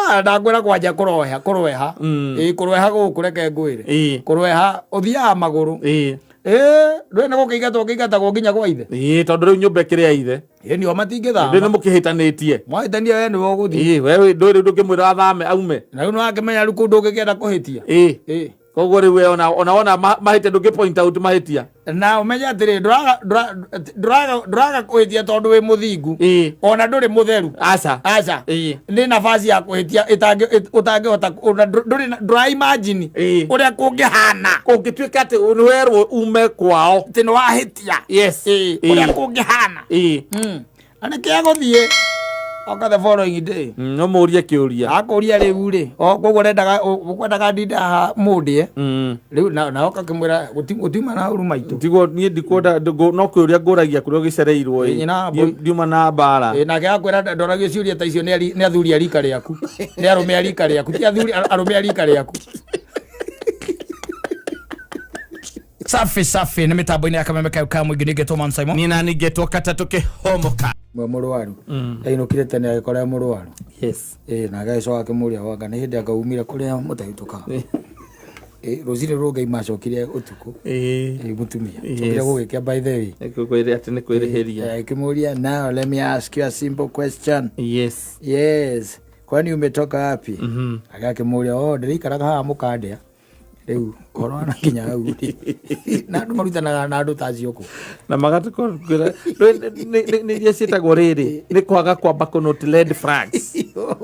Ah, ndakwĩra kwanja kũroeha kũroeha. Ĩĩ, kũroeha gũkũ reke ngwĩre. Kũroeha ũthiaga magũrũ. Ĩĩ, ndũĩ nĩ gũkĩingatwo kĩingatagwo nginya gwa ithe. Ĩĩ, tondũ rĩu nyũmba ĩkĩrĩ ya ithe. Ĩĩ, nĩo matingĩthama. Ndũĩ nĩ mũkĩhĩtanĩtie. Mwahĩtania we nĩwe ũgũthiĩ. Ĩĩ, we ndũĩ rĩu ndũngĩmwĩra athame aume. Na rĩu nĩwakĩmenya rĩu kũu ndũngĩkĩenda kũhĩtia. Ĩĩ. Ĩĩ. Koguo rĩu we ona wona mahĩtia ndũngĩ point out mahĩtia. Na ũmenye atĩrĩ, ndũraga kũhĩtia tondũ wĩ mũthingu. Ĩĩ. Ona ndũrĩ mũtheru. Aca. Aca. Ĩĩ. Nĩ nafasi ya kũhĩtia ũtangĩhota ona ndũrĩ ndũra imagine Ĩĩ. ũrĩa kũngĩhana. Kũngĩtuĩka atĩ nĩ werwo ume kwao. Atĩ nĩ wahĩtia. Yes. Ĩĩ. Ĩĩ. Ũrĩa kũngĩhana. Ĩĩ. Na nĩkĩo egũthiĩ oka the following day. No mũrie kĩũria. Akũria rĩu rĩ, o koguo ũrendaga ũkwendaga ndinde haha mũndĩe. Rĩu na oka kĩmwĩra gũtiuma na ũru maitũ. Tiguo niĩ ndikwenda no kĩũria ngũragia kũrĩa ũgĩcereirwo ĩ. Ĩ, na mbũri. Ndiuma na mbara. Ĩ, nake akwĩra ndoragio ciũria ta icio nĩ athuri a rika rĩaku. Nĩ arũme a rika rĩaku, ti athuri arũme a rika rĩaku. Safi safi nĩ mĩtambo-inĩ ya kameme kayo ka mũingĩ ningĩ Thomas Simon. Niĩ nani ngetwo katatũ kĩhomoka. Mwe mũrwaru. Ainũkire tene agĩkora e mũrwaru. Yes. Ĩ, nake agĩcoka akĩmũria wanga nĩ hĩndĩ anga umire kũrĩa mũtahĩtũkaga. Ĩ, rũcinĩ rũngĩ macokire ũtukũ. Ĩ. Ĩ, mũtumia. Yes. Cokire gũgĩkĩa by the way. Nĩkũkwĩrĩ atĩ nĩ kwĩrĩhĩria. Ĩ, akĩmũria now let me ask you a simple question. Yes. Yes. Kwani umetoka wapi? Agakĩmũria oh ndĩrĩikaraga haha mũkandĩa. Rĩu ũhoro wa nginya hau rĩ, na andũ marutanaga na andũ ta acio kũ? Na magatũkwĩra nĩ iria ciĩtagwo rĩrĩ nĩ kwaga kwamba kũ note red flags.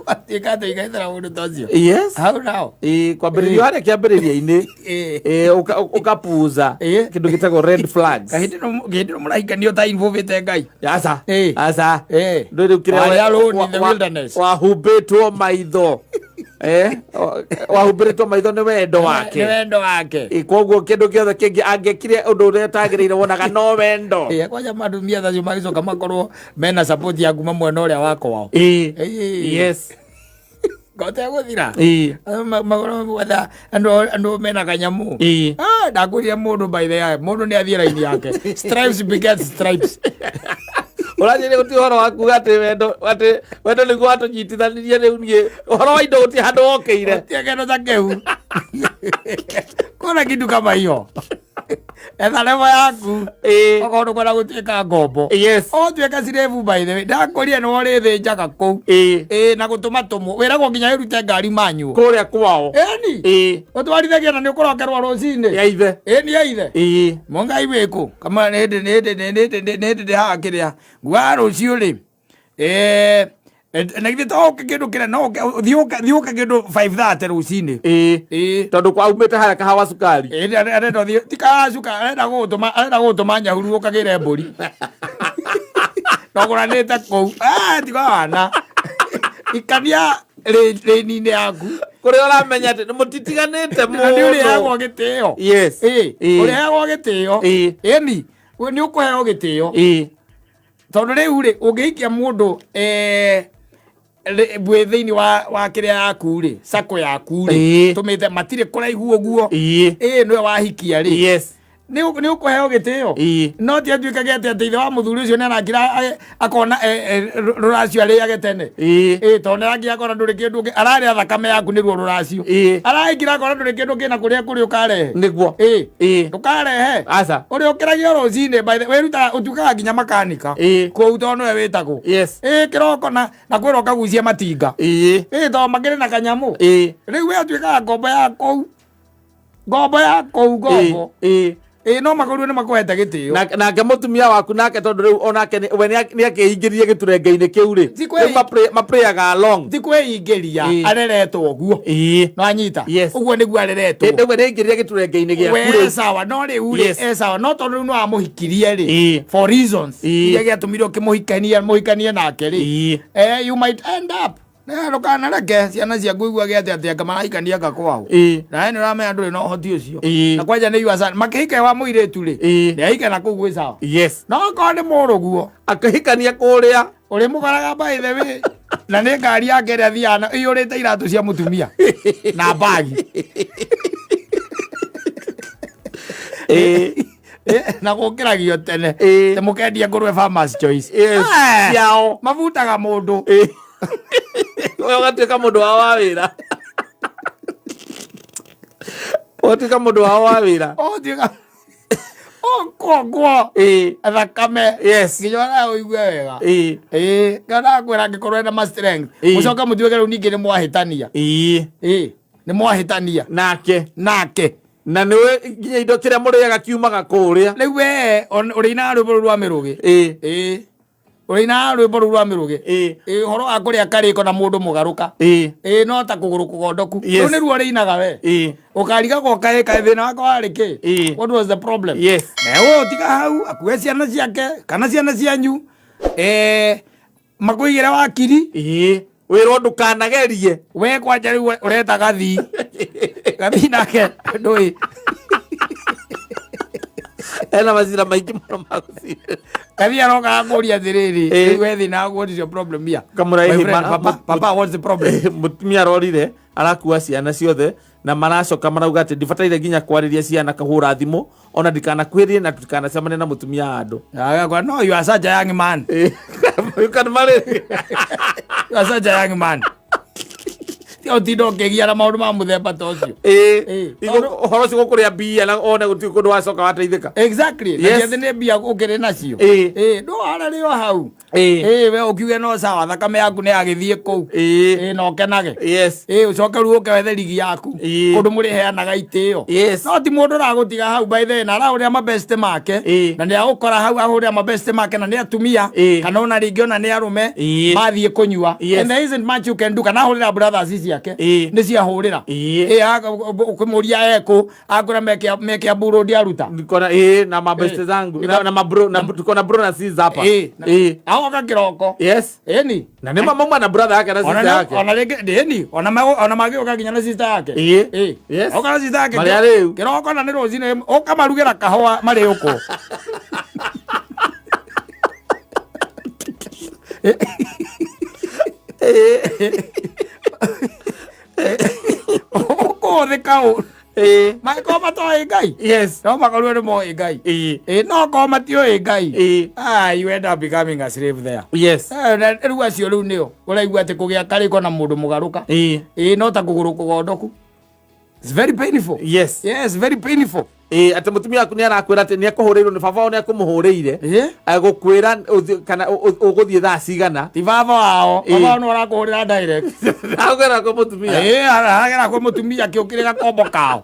Atuĩka atĩ igaethera mũndũ ta ũcio. Yes. Hau nao. Ĩĩ, kwambĩrĩrio harĩa kĩambĩrĩria-inĩ. Ĩĩ. Ĩĩ, ũkapuuza Ĩĩ. kĩndũ gĩtagwo red flags. Hĩndĩ ĩno mũrahikania ũta involvĩte Ngai. Aca. Ĩĩ. Aca. Ĩĩ. Ndũĩ rĩu kĩrĩa Warĩ alone in the wilderness. wahumbĩtwo maitho. Eh, wahumbĩrĩtwo maitho nĩ wendo wake. Nĩ wendo wake. Ĩ, koguo kĩndũ gĩothe kĩngĩ angĩkire ũndũ ũrĩa ũtagĩrĩire wonaga no wendo. Ĩĩ, kwanja matumia thacio magĩcoka makorwo mena support ya kuma mwena ũrĩa wa kwao. Ĩĩ. Ĩĩ. Yes. Gotegũthira. Ĩĩ. Makorwo gwetha andũ andũ mena kanyamũ. Ĩĩ. Ah, ndakwĩrire mũndũ by the way, mũndũ nĩ athiĩ raini yake. Stripes beget stripes. Ũranjĩrire gũtirĩ ũhoro wa kuga atĩ wendo atĩ wendo nĩguo watũnyitithanirie rĩu niĩ ũhoro wa indo gũtirĩ handũ wokĩire. Gũtirĩ kĩndũ ta kĩu. Kuna kitu kama hiyo. Etha level yaku. Ĩĩ. Okorwo ndũkwenda gũtuĩka ngombo. Yes. Ũtuĩke slave by the way. Ndakũria nĩ ũrĩthĩnjaga kũu. Ĩĩ. Ĩĩ, na gũtũma tũmũ. Wĩragwo nginya wĩrute ngari manyuo. Kũrĩa kwao. Ĩni. Ĩĩ. Ũtwarithagia na nĩ ũkũrokerwo rũcinĩ. Ya ithe. Ĩni ya ithe. Ĩĩ. Mũngai wĩkũ? Kama nĩ hĩndĩ nĩ hĩndĩ nĩ hĩndĩ nĩ hĩndĩ ndĩ haha kĩrĩa. Nguaga rũciũ rĩ. Na githĩ to ũke kĩndũ kĩrĩa no ũke thiĩ ũke thiĩ ũke kĩndũ 5:30 rũcinĩ. Ĩĩ. Ĩĩ. Tondũ kwaumĩte harĩa kahawa cukari. Ĩĩ arenda ũthiĩ ti kahawa cukari arenda gũgũtũma arenda gũgũtũma Nyahururu ũkagĩre mbũri. Na ũgũranĩte kũu. Ah, tiga wana. Ikania rĩni-inĩ yaku. Kũrĩa ũramenya atĩ mũtitiganĩte Na nĩ ũrĩheagwo mũno. gĩtĩo. Yes. Ĩĩ. Ĩĩ. Ũrĩheagwo gĩtĩo. Ĩĩ. Ĩni. Nĩ ũkũheo gĩtĩo. Ĩĩ. Tondũ rĩu rĩ ũngĩhikia mũndũ wĩ thĩinĩ wa kĩrĩa yaku rĩ sako yaku rĩ Ĩĩ. tũmĩte matirĩ kũraihu ũguo. Ĩĩ. Ĩĩ nĩwe wahikia rĩ. Yes. Nĩ ũkũheo gĩtĩo. Ĩĩ. No ti atuĩkage atĩ atĩ ithe wa mũthuri ũcio nĩ arakira akona rũracio arĩage tene. Ĩĩ. Ĩĩ tondũ nĩ arakira akona ndũrĩ kĩndũ ũngĩ ararĩa thakame yaku nĩruo rũracio. Ĩĩ. Araikira akona ndũrĩ kĩndũ kĩna kũrĩa kũrĩ ũkarehe. Nĩguo. Ĩĩ. Ĩĩ. Ndũkarehe. Aca. Ũrĩa ũkĩragio rũcinĩ by the way wĩrutaga ũtuĩkaga nginya makanika. Ĩĩ. Kũu tondũ nĩwe wĩtagwo. Yes. Ĩĩ kĩroko na kwĩrwo ũkagucia matinga. Ĩĩ. Ĩĩ tondũ makĩrĩ na kanyamũ. Ĩĩ. Rĩu we ũtuĩkaga ngombo ya kũu. Ngombo ya kũu ngombo. Ĩĩ. Ĩĩ no makorirwo nĩ makũhete gĩtĩo. Nake mũtumia waku nake tondũ rĩu onake we nĩ akĩingĩrire gĩturenge-inĩ kĩu rĩ. Ti kwĩ- Rĩu maprĩaga along. Ti kwĩingĩria Ĩĩ. areretwo ũguo. Ĩĩ. No anyita. Yes. Ũguo nĩguo areretwo. Ĩndĩ we nĩaingĩrire gĩturenge-inĩ gĩaku We rĩu. sawa no rĩu rĩ Yes. e sawa no tondũ rĩu no amũhikirie rĩ Ĩĩ. for reasons Ĩĩ. iria gĩatũmire ũkĩmũhikania mũhikanie nake rĩ Ĩĩ. you might end up Ndũkanareke ciana ciaku iguage atĩ atĩ anga marahikania anga kwao. Ĩĩ. Na we nĩ ũramenya ndũrĩ na ũhoti ũcio. Ĩĩ. Na kwanja nĩ yua sana. Makĩhika wa mũirĩtu rĩ. Ĩĩ. Nĩ ahike na kũu gwĩ sawa. Yes. No okorwo nĩ mũrũguo. Akĩhikania kũrĩa. Ũrĩmũkoraga by the way. Na nĩ ngari yake ĩrĩa athiaga nayo ĩiyũrĩte iratũ cia mũtumia. Na mbagi. Ĩĩ. Na gũkĩragio tene. Ĩĩ. Mũkendia ngũrwe Farmers Choice. Yes. Eh. Ciao. Mabutaga mũndũ. Ĩĩ. We ũgatuĩka mũndũ wao wa wĩra. Ũgatuĩka mũndũ wao wa wĩra. Ũgatuĩka ũkongwo thakame nginya ona ũigue wega. Ĩĩ, kana kwĩra angĩkorwo ena ma strength, mũcoke mũtuĩke rĩu ningĩ nĩ mwahĩtania. Ĩĩ, nĩ mwahĩtania nake. Nake. Na nĩwe nginya indo kĩrĩa mũrĩaga kiumaga kũrĩa. Rĩu we ũrĩinaga rwĩmbo rũu rwa mĩrũgĩ. Ĩĩ, ũrĩinaga rwĩmbo rũu rwa mĩrũgĩ. Ĩĩ, ũhoro wa kũrĩa karĩko na mũndũ mũgarũka. Ĩĩ, no ta kũgũrũ kũgondoku. Rũu nĩruo ũrĩinaga we. Ũkarigagwo kaĩ kaĩ thĩna wakwa warĩ kĩ? What was the problem? Na ũtiga hau akue ciana ciake kana ciana cianyu, makũigĩre wakiri. Wĩrwo ndũkanagerie. We kwanja rĩu ũreta gathii. Gathii nake ndũĩ. Ena macira maingĩ mũno ma gũcirĩra. Gathii aroka akũria atĩrĩrĩ, rĩu we thĩna waku, what is your problem here? Kamũra My ĩhĩ, friend, papa, papa, what's the problem? Mũtumia arorire arakua ciana ciothe na maracoka marauga atĩ ndibataire nginya kwarĩria ciana kahũra thimũ ona ndikanakuhĩrĩrie na tũtikanacemanie na mũtumia wa andũ. Agakwa, no, you are such a young man. You can marry. You are such a young man. Ti ũtinda ũkĩgia na maũndũ ma mũthemba ta ũcio. Ũhoro ũcio gũkũrĩa mbia na one gũtirĩ kũndũ wacoka wateithĩka. Exactly. Na ti atĩ nĩ mbia ũkĩrĩ nacio. Ndũhararĩo hau. Ĩĩ, we ũkiuge no sawa, thakame yaku nĩ yagĩthiĩ kũu. Ĩĩ, na ũkenage. Ĩĩ, ũcoke rĩu ũke wethe rigi yaku. Kũndũ mũrĩheanaga itĩo. No ti mũndũ ũragũtiga hau by the way, na arahũrĩra mabeste make. Na nĩ agũkora hau ahũrĩra mabeste make na nĩ atumia. Kana ona rĩngĩ ona nĩ arũme. Mathiĩ kũnyua. And there isn't much you can do. Kana ahũrĩra brothers ciake. Nĩ ciahũrĩra. Ĩĩ, ũkĩmũria ekũ, akwĩra meke amburu ndiaruta. Niko na na mabeste zangu na mabro na tuko na bro na sis hapa. Agoka kĩroko. Ĩni. Na nĩ mama na brother yake na sister yake. Ona rĩngĩ ĩni, ona ona magĩũka nginya na sister yake. Oka na sister yake. Marĩa rĩu. Kĩroko na nĩ rũcinĩ ũkamarugĩra kahũa marĩ ũkũ. Ũkũhũthĩka ũ. Mangĩkorwo matoĩ Ngai. No makorwo nĩ moĩ Ngai. No korwo matiũĩ Ngai. Ah, you end up becoming a slave there. Na rĩu acio rĩu nĩo ũraigua atĩ kũgĩa karĩko na mũndũ mũgarũka. Ĩĩ, no ta kũgũrũ kũgondoku. It's very painful. Yes, very painful. Atĩ mũtumia waku nĩ arakwĩra atĩ nĩ ekũhũrĩirwo nĩ baba wao, nĩ ekũmũhũrĩire. Agũkwĩra kana ũgũthiĩ thaa cigana. Ti baba wao. Baba wao nĩ arakũhũrĩra direct. Agũkĩra kwĩ mũtumia. Ĩĩ, aragera kwĩ mũtumia kĩũkĩrĩ gakombo kao.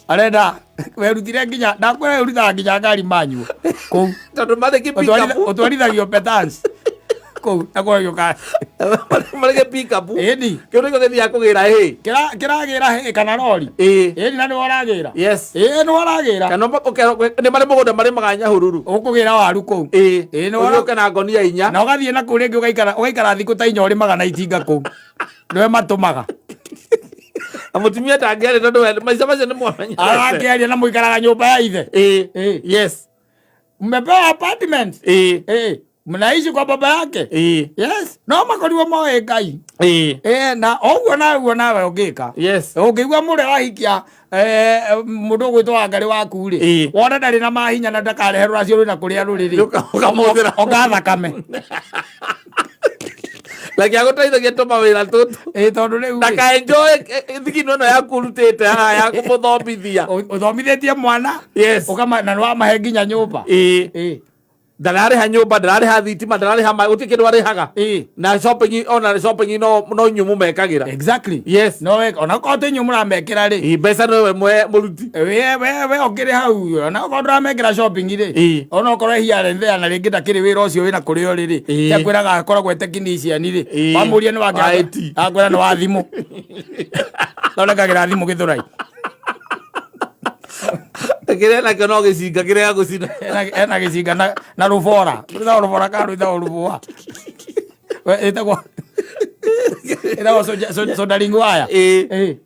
Arenda werutire nginya ndakwĩra ũrutaga nginya ngari manyuo kũu. Tondũ marĩ gĩ-pickup. Ũtwarithagio petans kũu na kũragio ka. Marĩ gĩ-pickup. Ĩni. Kĩu nĩkĩo gĩthiaga kũgĩra hĩ. Kĩragĩra hĩ kana rori. Ĩni, na nĩwe ũragĩra. Ĩĩ, nĩwe ũragĩra. Kana nĩ marĩ mũgũnda marĩmaga Nyahururu. Ũkũgĩra waru kũu. Ĩĩ, nĩwe Ũthiĩ ũke na ngonia 4. Na ũgathiĩ na kũu rĩngĩ ũgaikara thikũ ta 4 ũrĩmaga na itinga kũu. Nĩwe matũmaga. Na mũtumia ndangĩaria tondũ we maica macio nĩ mwamenyerete. Arakĩaria na mũikaraga nyũmba ya ithe. Mmepewa apartment. Mnaishi kwa baba yake. Yes. No makorirwo moĩ Ngai. Na ũguo naguo nawe ũngĩka. Ũngĩigua mũrĩa wahikia, mũndũ ũgwĩtwo Wangarĩ waku rĩ, wona ndarĩ na mahinya na ndakarehe rũracio rwĩna kũrĩa rũrĩ rĩ. Ũkamũhũthĩra. Oka thakame. Like agũteithagia tũmawĩra tũtũ. Ĩĩ, tondũ rĩu rĩ, Ndaka enjoy thigino ĩno yaku ũrutĩte haha ya kũmũthomithia. Ũthomithĩtie mwana. Ũkama, na nĩwamahe nginya nyũmba. Ndararĩha nyũmba, ndararĩha thitima, ndararĩha maĩ, gũtirĩ kĩndũ arĩhaga. Na shopping, ona shopping no inyuĩ mũmekagĩra. Exactly. No we, ona okorwo ti inyuĩ mũramekĩra rĩ. Mbeca nowe mũruti. We ũkĩrĩ hau, ona okorwo ndũramekĩra shopping rĩ. Ona okorwo here and there na rĩngĩ ndakĩrĩ wĩra ũcio wĩna kũrĩa ũrĩ rĩ. Akwĩraga akoragwo e technician rĩ. Wamũria nĩ wake, Wa IT. Akwĩra nĩ wa thimũ. Thondekagĩra thimũ Gĩthũrai. Kĩrĩa nakĩo no gĩcinga kĩrĩa gĩgũcina. Ena gĩcinga na rũbora. Rwĩtagwo rũbora kana rwĩtagwo rũbũa? We, ĩtagwo soldering wire.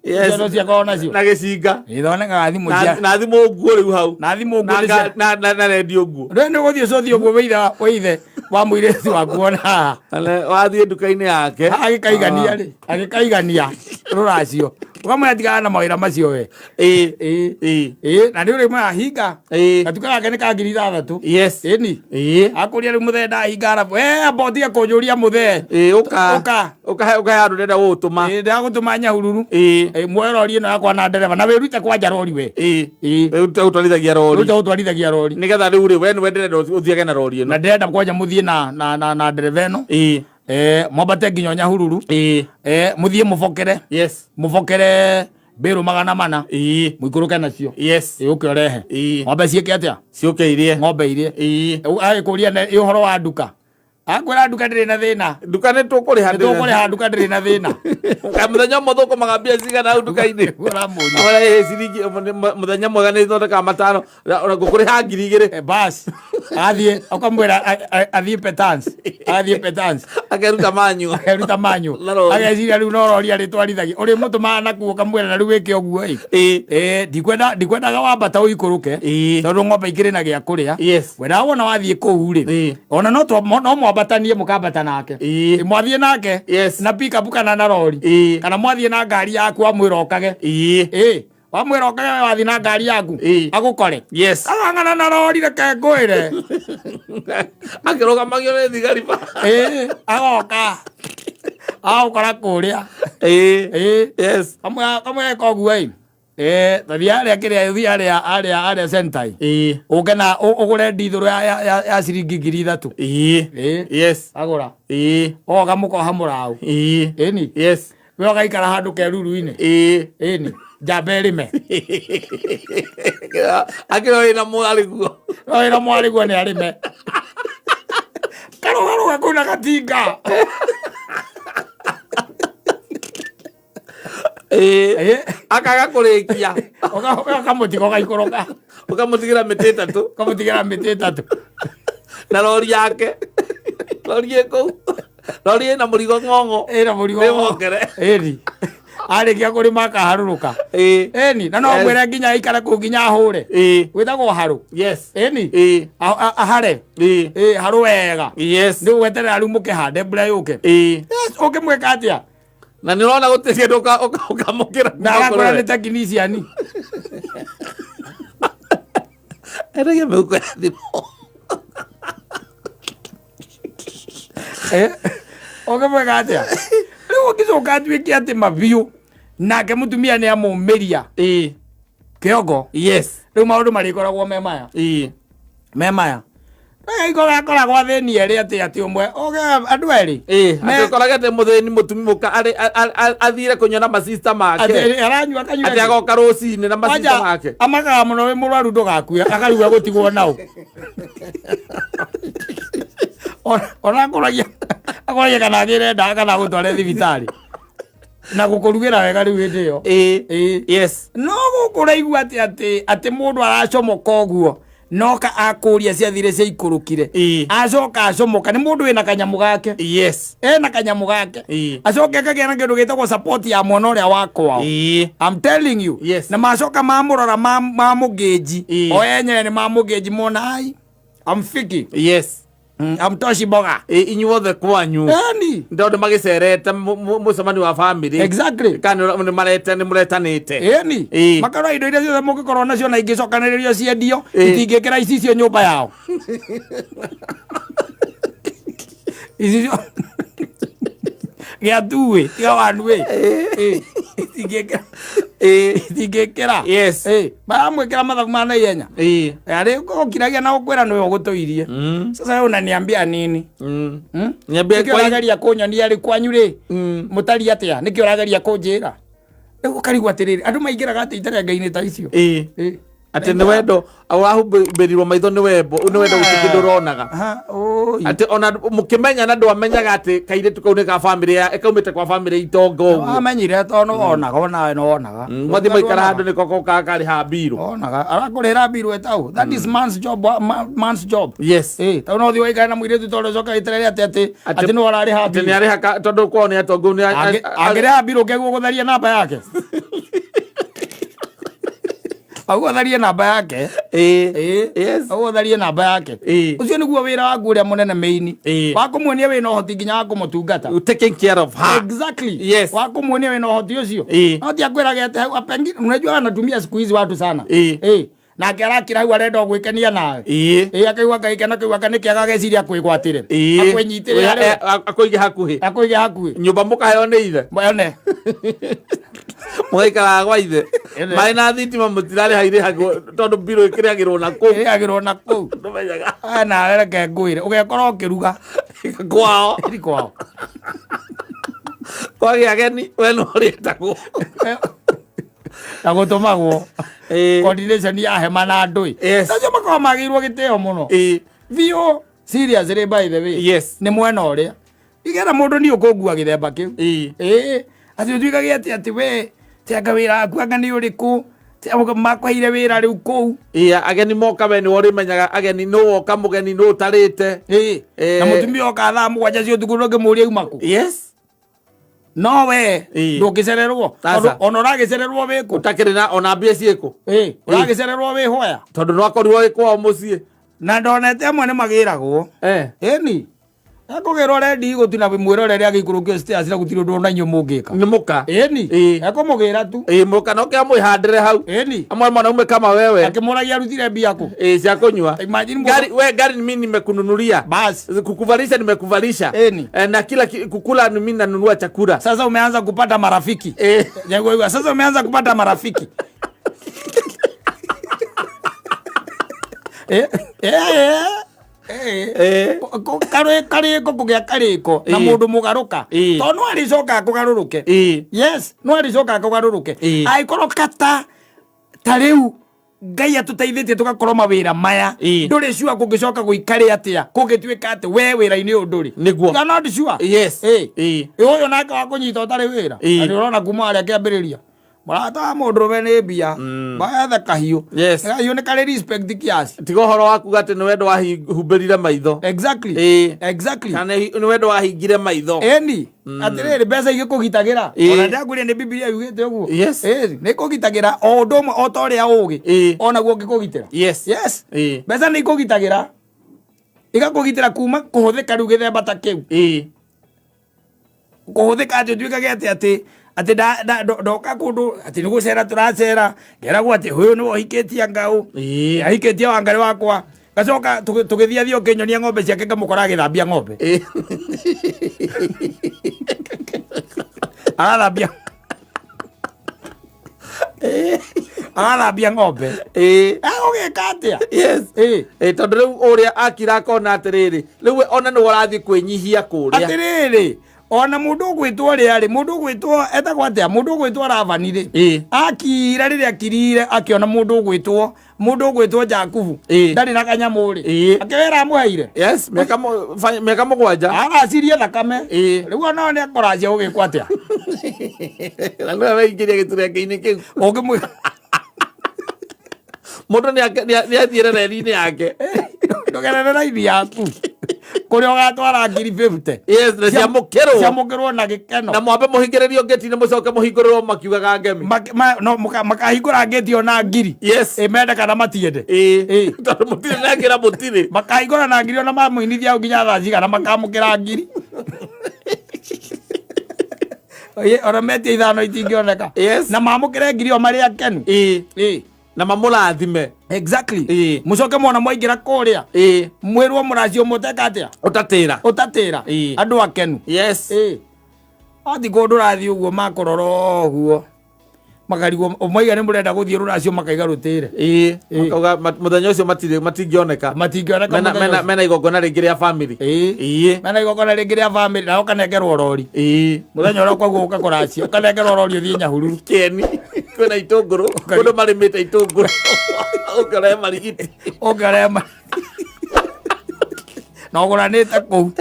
Icio no ciakorwo nacio. Na gĩcinga. Ithondekaga thimũ cia Na thimũ nguo rĩu hau. Na thimũ nguo Na nĩ cia na redio nguo. Rĩu nĩ ũgũthiĩ ũcũthi ũguo wĩithe wa mũirĩtu waku ona haha. Wathiĩ nduka-inĩ yake. Agĩkaigania rĩ, agĩkaigania rũracio. Ũkamwĩra tigana na mawĩra macio we. Ĩĩ. Ĩĩ. Ĩĩ. Ĩĩ, na nĩ ũrĩmwĩra hinga. Ĩĩ. Gatuka gake nĩ ka 6,000. Yes. Ĩni. Ĩĩ. Akũria rĩu mũthee ndahinga arabu. Eh, amba ũtige kũnjũria mũthee. Ĩĩ, ũka. Ũka. Ũkahe ũkahe handũ ndĩrenda gũgũtũma. Ĩĩ, ndĩragũtũma Nyahururu. Ĩĩ. Ĩĩ, muoe rori ĩno yakwa na ndereba na wĩrute kwanja rori we. Ĩĩ. Ĩĩ. Wĩrute gũtwarithagia rori. Wĩrute gũtwarithagia rori. Nĩgetha rĩu rĩ, we nĩwe ndĩrenda ũthiage na rori ĩno. Na ndĩrenda kwanja mũthiĩ na na na na ndereba ĩno. Ĩĩ. Eh, mwambate nginya Nyahururu. Ĩĩ. Eh, mũthiĩ mũbokere. Yes. Mũbokere mbĩrũ 400. Ĩĩ. Mũikũrũke nacio. Yes. Ĩĩ, ũke ũrehe. Ĩĩ. Ng'ombe ciĩke atĩa? Ciũke irie. Ng'ombe irie. Ĩĩ. Agĩkũria nĩ ũhoro wa nduka. Akwĩra nduka ndĩrĩ na thĩna. Nduka nĩ tũkũrĩha. Nĩ tũkũrĩha nduka ndĩrĩ na thĩna. Kaĩ mũthenya ũmwe thũkũmaga mbia cigana hau nduka-inĩ? Nĩguo ũramũria. Ora ĩ ciringi mũthenya mwega nĩ thondekaga 500 ona ngũkũrĩha 2,000. Eh, bas athiĩ ũkamwĩra athiĩ petans athiĩ petans Akeruta manyu. akeruta manyu Na rori. ageciria rĩu no rori arĩtwarithagia ũrĩmũtũmaga nakuo ũkamwĩra na rĩu wĩke ũguo ĩ Ĩĩ. Ĩĩ, ndikwendaga wambata ũikũrũke Ĩĩ. tondũ ng'ombe ikĩrĩ na gĩa kũrĩa Yes. wendaga wona wathiĩ kũu rĩ Ĩĩ. ona no mwambatanie mũkambata nake Ĩĩ. Ĩ, mwathiĩ nake Yes. na pickup kana na rori Ĩĩ. kana mwathiĩ na ngari yaku wamwĩra ũkage Ĩĩ. Ĩĩ, wamwĩra ũkage we wathiĩ na ngari yaku Ĩĩ. agũkore Yes. arang'ana na rori reke ngwĩre Akĩrũgamagio nĩ thigari ba. Ĩĩ, agoka agũkora kũrĩa Ĩĩ. Ĩĩ. Yes. Kamwe koguo ĩ Eh, tathiĩ harĩa kĩrĩa thiĩ harĩa harĩa harĩa Sentai. Ĩĩ. Ũke na ũgũre ndithũrũ ya ciringi 3,000. Ĩĩ. Ĩĩ. Yes. Agũra. Ĩĩ. Oga mũkoha mũraũ. Ĩĩ. Ĩni. Yes. We ũgaikara handũ keruru-inĩ. Ĩĩ. Ĩni. Njamba ĩrĩme. Akĩrĩ wĩna mwarĩ guo. No wĩna mwarĩ guo nĩ arĩme. Karũgarũga kũu na gatinga. Ĩĩ. Ĩĩ. Akaga kũrĩkia. Ũkamũtiga ũgaikũrũka. Ũkamũtigĩra mĩtĩ 3. Ũkamũtigĩra mĩtĩ 3. Na rori yake. Rori ĩ kũu. Rori ĩna mũrigo ng'ong'o. Ĩna mũrigo. Wĩmwongere. Ĩni. Arĩkia kũrĩma akaharũrũka. Ĩĩ. Ĩni. Na no Yes. mwĩre nginya aikare kũu nginya ahũre. Ĩĩ. Gwĩtagwo harũ. Yes. Ĩni. Ĩĩ. Ahare. Ĩĩ. Ĩĩ, harũ wega. Yes. Nĩ ũgweterera rĩu mũkĩhande mbura yũke. Ĩĩ. Yes, ũngĩmwĩka atĩa? Na nĩ ũrona gũtirĩ kĩndũ ũkamũkĩra Na kuma agakwĩra kũrĩ nĩ technician. Endagia mĩhuko ya thimũ. Eh, ũngĩmwĩka atĩa? Rĩu ũngĩcoka atuĩke atĩ mabiũ nake mũtumia nĩ amũmĩria Ĩĩ. kĩongo. Yes. Rĩu maũndũ marĩkoragwo me maya. Ĩĩ. Me maya. Iko gakoragwo athĩni erĩ atĩ atĩ ũmwe ũge andũ erĩ. Ĩĩ, atĩ ũkorage atĩ mũthĩni mũtumi mũka arĩ athire kũnyua na masista make. Atĩ aranyua kanyua. Atĩ agoka rũcinĩ na masista Kwanja, make. Amakaga mũno wĩ mũrwaru ndũgakue akaruga gũtigwo nao. Ona akũragia akũragia kana agĩre ndawa kana agũtware thibitarĩ. Na gũkũrugĩra wega rĩu hĩndĩ ĩyo. Ĩĩ. Ĩĩ. Yes. No gũkũ ũraigua atĩ atĩ atĩ mũndũ aracomoka ũguo noka akũria ciathire ciaikũrũkire. Ĩĩ. Acoka acomoka nĩ mũndũ wĩna kanyamũ gake. Yes. Ena kanyamũ gake. Ĩĩ. Acoke akagĩa na kĩndũ gĩtagwo support ya mwana ũrĩa wa kwao. Ĩĩ. I'm telling you. Yes. Na macoka mamũrora mamũgĩnji. Ĩĩ. O enyewe nĩ mamũgĩnji mona ai. I'm fiki. Yes. I'm Toshi Boga. Ĩĩ, inyuothe kwanyu. Yani. Ndona magĩcerete mũcemanio wa family. Exactly. Kana nĩ marete nĩ mũretanĩte. Ĩni. Ĩĩ. Makarora indo iria ciothe mũngĩkorwo nacio na ingĩcokanĩrĩrio ciendio Ĩĩ. itingĩkĩra icicio nyũmba yao. Icicio gĩa tuĩ tiga wanuĩ. Ĩĩ. Itingĩkĩra. Ĩĩ. Itingĩkĩra. Yes. Ĩĩ. Maramwĩkĩra mathabu ma naihenya. Ĩĩ. Arĩ gũkiragia na gũkwĩra nĩwe ũgũtũirie. Sasa wewe unaniambia nini? Niambie Nĩkĩo kwa ũrageria kũnyonia rĩ kwanyu rĩ mũtariĩ atĩa? Nĩkĩo ũrageria kũnjĩra? Rĩu ũkarigwo atĩrĩrĩ, andũ maingĩraga atĩa iterenga-inĩ ta icio? Ĩĩ. Ĩĩ. Atĩ nĩ wendo ũrahumbĩrirwo maitho nĩ wendo nĩ wendo gũtirĩ kĩndũ ũronaga. Aha, oi. Atĩ ona mũkĩmenyana ndwamenyaga atĩ kairĩtu kau nĩ ka family ya kaumĩte kwa family itonga ũguo. Wamenyire tondũ nĩwonaga onawe nĩwonaga. Mwathiĩ mwaikara handũ nĩko kokaga karĩha mbirũ. Wonaga arakũrĩhĩra mbirũ ĩtaũ. That is man's job, man's job. Yes. Ĩĩ, tondũ no ũthiĩ ũgaikara na mũirĩtu tondũ ũcoke wĩterere atĩ atĩ atĩ nĩwe ũrarĩha Atĩ mbirũ. nĩ arĩha tondũ kwao nĩ atongu nĩ Angĩrĩha mbirũ kĩguo gũtharia namba yake. Au ũtharie namba yake. Ĩĩ. Ĩĩ. Yes. Au ũtharie namba yake. Ĩĩ. Ũcio nĩguo wĩra waku ũrĩa mũnene main. Ĩĩ. Wa kũmuonia wĩna ũhoti nginya wa kũmũtungata. Taking care of her. Exactly. Yes. Wa kũmuonia wĩna ũhoti ũcio. Ĩĩ. No ti akwĩraga atĩ hau pengine unajua anatumia siku hizi watu sana. Ĩĩ. Ĩĩ. Nake arakira hau arenda o gwĩkenia nawe. Ĩĩ. Ĩĩ akaigua gagĩkeno kĩu aka nĩ kĩaga ageciria akwĩgwatĩre. Ĩĩ. Akwĩnyitĩre harĩ we. Akũige hakuhĩ. Akũige hakuhĩ. Nyũmba mũkaheo nĩ ithe. One. Mũgaikaraga gwa ithe. Ĩne. Maĩ na thitima mũtirarĩha irĩhagwo tondũ mbirũ ĩkĩrĩhagĩrwo na kũu. Ĩrĩhagĩrwo na kũu. Ndũmenyaga. Aya nawe reke ngwĩre ũgekora ũkĩruga. Kwao. Ĩri kwao. Kwagĩa ageni we no ũrĩtagwo. Na gũtũmagwo. Ĩĩ. Coordination ya hema na andũ ĩ. Yes. Acio makoragwo magĩrĩirwo gĩtĩo mũno. Ĩĩ. Biũ seriously by the way. Yes. Nĩ mwena ũrĩa. Igera mũndũ niĩ ũkũngua gĩthemba kĩu. Ĩĩ. Ĩĩ. Atĩ ũtuĩkage atĩ atĩ we ti anga wĩra waku anga nĩ ũrĩkũ. Ti anga makũheire wĩra rĩu kũu. Ĩĩ, ageni moka we nĩwe ũrĩmenyaga ageni nũ woka mũgeni nũ ũtarĩte. Ĩĩ. Ĩĩ. Na mũtumia oka thaa 7 cia ũtukũ ndũngĩmũria auma kũ. Yes. No we Ĩĩ. ndũngĩcererwo. Sasa. Tondũ ona ũragĩcererwo wĩ kũ. Ũtakĩrĩ na ona mbia ciĩkũ. Ĩĩ. Ũragĩcererwo wĩ hoya. Tondũ no akorirwo wĩ kwao mũciĩ. Na ndonete amwe nĩ magĩragwo. Eh. Ĩni. Ekũgĩrwo rendi gũtu na mwĩrorere agĩikũrũkio stairs na gũtirĩ ũndũ ona inyuĩ mũngĩka. Nĩ mũka. Ĩni. Ĩĩ. Ekũmũgĩra tu. Ĩĩ, mũka no kĩa mwĩhandĩre hau. Ĩni. Amwe mwanaume kama wewe. Akĩmũragia arutire mbia kũ. Ĩĩ, cia kũnyua. Imagine mũndũ- Gari, we gari ni mimi nimekununulia. Basi. Kukuvalisha nimekuvalisha. Eni. Eh, na kila kukula ni mimi nanunua chakula. Sasa umeanza kupata marafiki. Eh. Jago, sasa umeanza kupata marafiki. Eh, eh, eh. Eh. Karĩko kũgĩa karĩko na Ĩĩ. mũndũ mũgarũka Ĩĩ. tondũ no arĩcoka akũgarũrũke. Ĩĩ. Yes, no arĩcoka akũgarũrũke. Ĩĩ. Angĩkorwo kata ta rĩu Ngai atũteithĩtie tũgakorwo mawĩra maya Ĩĩ. ndũrĩ sure kũngĩcoka gũikare atĩa kũngĩtuĩka atĩ we wĩra-inĩ ũyũ ndũrĩ. Nĩguo. You are not sure. Yes. Ĩĩ. Ĩĩ. Ĩ ũyũ nake wa kũnyita ũtarĩ wĩra. Ĩĩ. Na nĩ ũrona kuma harĩa kĩambĩrĩria. Mũrata wa mũndũrũme nĩ mbia. Magethe kahiũ. Yes. Kahiũ nĩ karĩ respect kiasi. Tiga ũhoro wa kuga atĩ nĩ wendo wahumbĩrire maitho. Exactly. Ĩĩ. Exactly. Kana nĩ wendo wahingire maitho. Ĩni. Atĩrĩrĩ mbeca igĩkũgitagĩra. Ĩĩ. Ona ndakwĩrire nĩ Bibilia yugĩte ũguo. Yes. Ĩĩ. Nĩ ĩkũgitagĩra o ũndũ ũmwe o ta ũrĩa ũgĩ. Ĩĩ. Onaguo ũngĩkũgitĩra. Yes. Yes. Ĩĩ. Mbeca nĩ ikũgitagĩra. Igakũgitĩra kuma kũhũthĩka rĩu gĩthemba ta kĩu. Ĩĩ. Kũhũthĩka atĩ ũtuĩkage atĩ atĩ atĩ ndoka kũndũ atĩ nĩ gũcera tũracera ngeragwo atĩ ũyũ nĩwe ũhikĩtie ngaũ. Ĩĩ. Ahikĩtie wangarĩ wakwa. Ngacoka tũgĩthiĩ athiĩ ũkĩnyonia ng'ombe ciake ngamũkora agĩthambia ng'ombe. Ĩĩ. Arathambia. Arathambia ng'ombe. Ĩĩ. Egũgĩka atĩa? Yes. Ĩĩ. Ĩĩ, tondũ rĩu ũrĩa akira akona atĩrĩrĩ rĩu we ona nĩwe ũrathiĩ kwĩnyihia kũrĩa. Atĩrĩrĩ, ona mũndũ ũgwĩtwo ũrĩa rĩ, mũndũ ũgwĩtwo etagwo atĩa? Mũndũ ũgwĩtwo Labani rĩ. Ĩĩ. Akira rĩrĩa akirire akĩona mũndũ ũgwĩtwo Jakubu. Ĩĩ. Ndarĩ na kanyamũ rĩ. Ĩĩ. Akĩwĩra amũheire. Yes, mĩaka 7. Aracirie thakame. Ĩĩ. Rĩu ona nĩ akũracia gũgĩkwo atĩa? Na nĩwe weingĩria gĩturenge-inĩ kĩu. Ũngĩmwĩra Mũndũ nĩ athiĩre reri-inĩ yake. Ndũgerere raini yaku. Kũrĩa ũgatwara ngiri 50. Yes, na ciamũkĩrwo. Ciamũkĩrwo na gĩkeno. Na mwambe mũhingĩrĩrio ngĩti-inĩ mũcoke mũhingũrĩrwo makiugaga ngemi. Makahingũra ngĩti ona ngiri. Yes. Ĩ mende kana matiende. Ĩĩ. Ĩĩ. Tondũ mũtirĩ na ngĩra mũtirĩ. Makahingũra na ngiri ona mamũinithia hau nginya thaa cigana makamũkĩra ngiri. Ĩ, ona metia 5 itingĩoneka. Yes. Na mamũkĩre ngiri o marĩ akenu. Ĩĩ. Ĩĩ. Na mamũrathime. Exactly. Ĩĩ. Mũcoke mwona mwaingĩra kũrĩa. Ĩĩ. Mwĩrwo mũracio mũteka atĩa? Ũtatĩra. Ũtatĩra. Ĩĩ. Andũ akenu. Yes. Ĩĩ. Ati kũndũ ũrathiĩ ũguo makũrora ũguo. Makarigwo mwaiga nĩ mũrenda gũthiĩ rũracio makaiga rũtĩre. Ĩĩ. Ĩĩ. Makauga mũthenya ũcio matirĩ matingĩoneka. Matingĩoneka Mena mũthenya mena ũcio. mena igongona rĩngĩ rĩa family. Ĩĩ. Ĩĩ. Mena igongona rĩngĩ rĩa family na ũkanengerwo rori. Ĩĩ. Mũthenya ũrĩa ũkwaguo ũka kũracia ũkanengerwo rori ũthiĩ Nyahururu. Kĩeni kwĩna itũngũrũ kũndũ marĩmĩte itũngũrũ ũkĩorehe marigiti. Ũkĩorehe na ũgũranĩte kũu.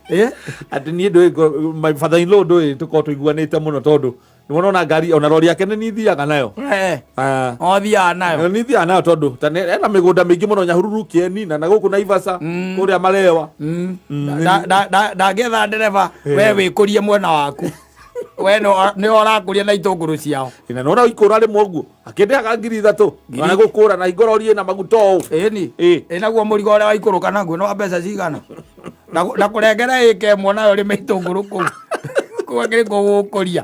Ĩĩ. Atĩ niĩ ndũĩ my father in law ndũĩ tũkorwo tũiguanĩte mũno tondũ nĩwona ona ngari ona rori yake nĩ niĩ thiaga nayo. Eh. Ah. O thiaga nayo. Nĩ thiaga nayo tondũ ta ena mĩgũnda mĩingĩ mũno Nyahururu Kĩeni na gũkũ Naivasha kũrĩa Malewa. Ndangĩetha ndereba we wĩkũrie mwena waku. We nĩ ũrakũria na itũngũrũ ciao. Na nona ikũra rĩmwe ũguo akĩndĩhaga 3,000 na gũkũra na ingororie na maguta ũũ. Ĩni. Ĩ. Ĩ naguo mũrigo ũrĩa waikũrũka naguo nĩ wa mbeca cigana? Na kũrengera ĩka ĩmwe nayo ũrĩme itũngũrũ kũu. Kũu akĩrĩ gũgũkũria.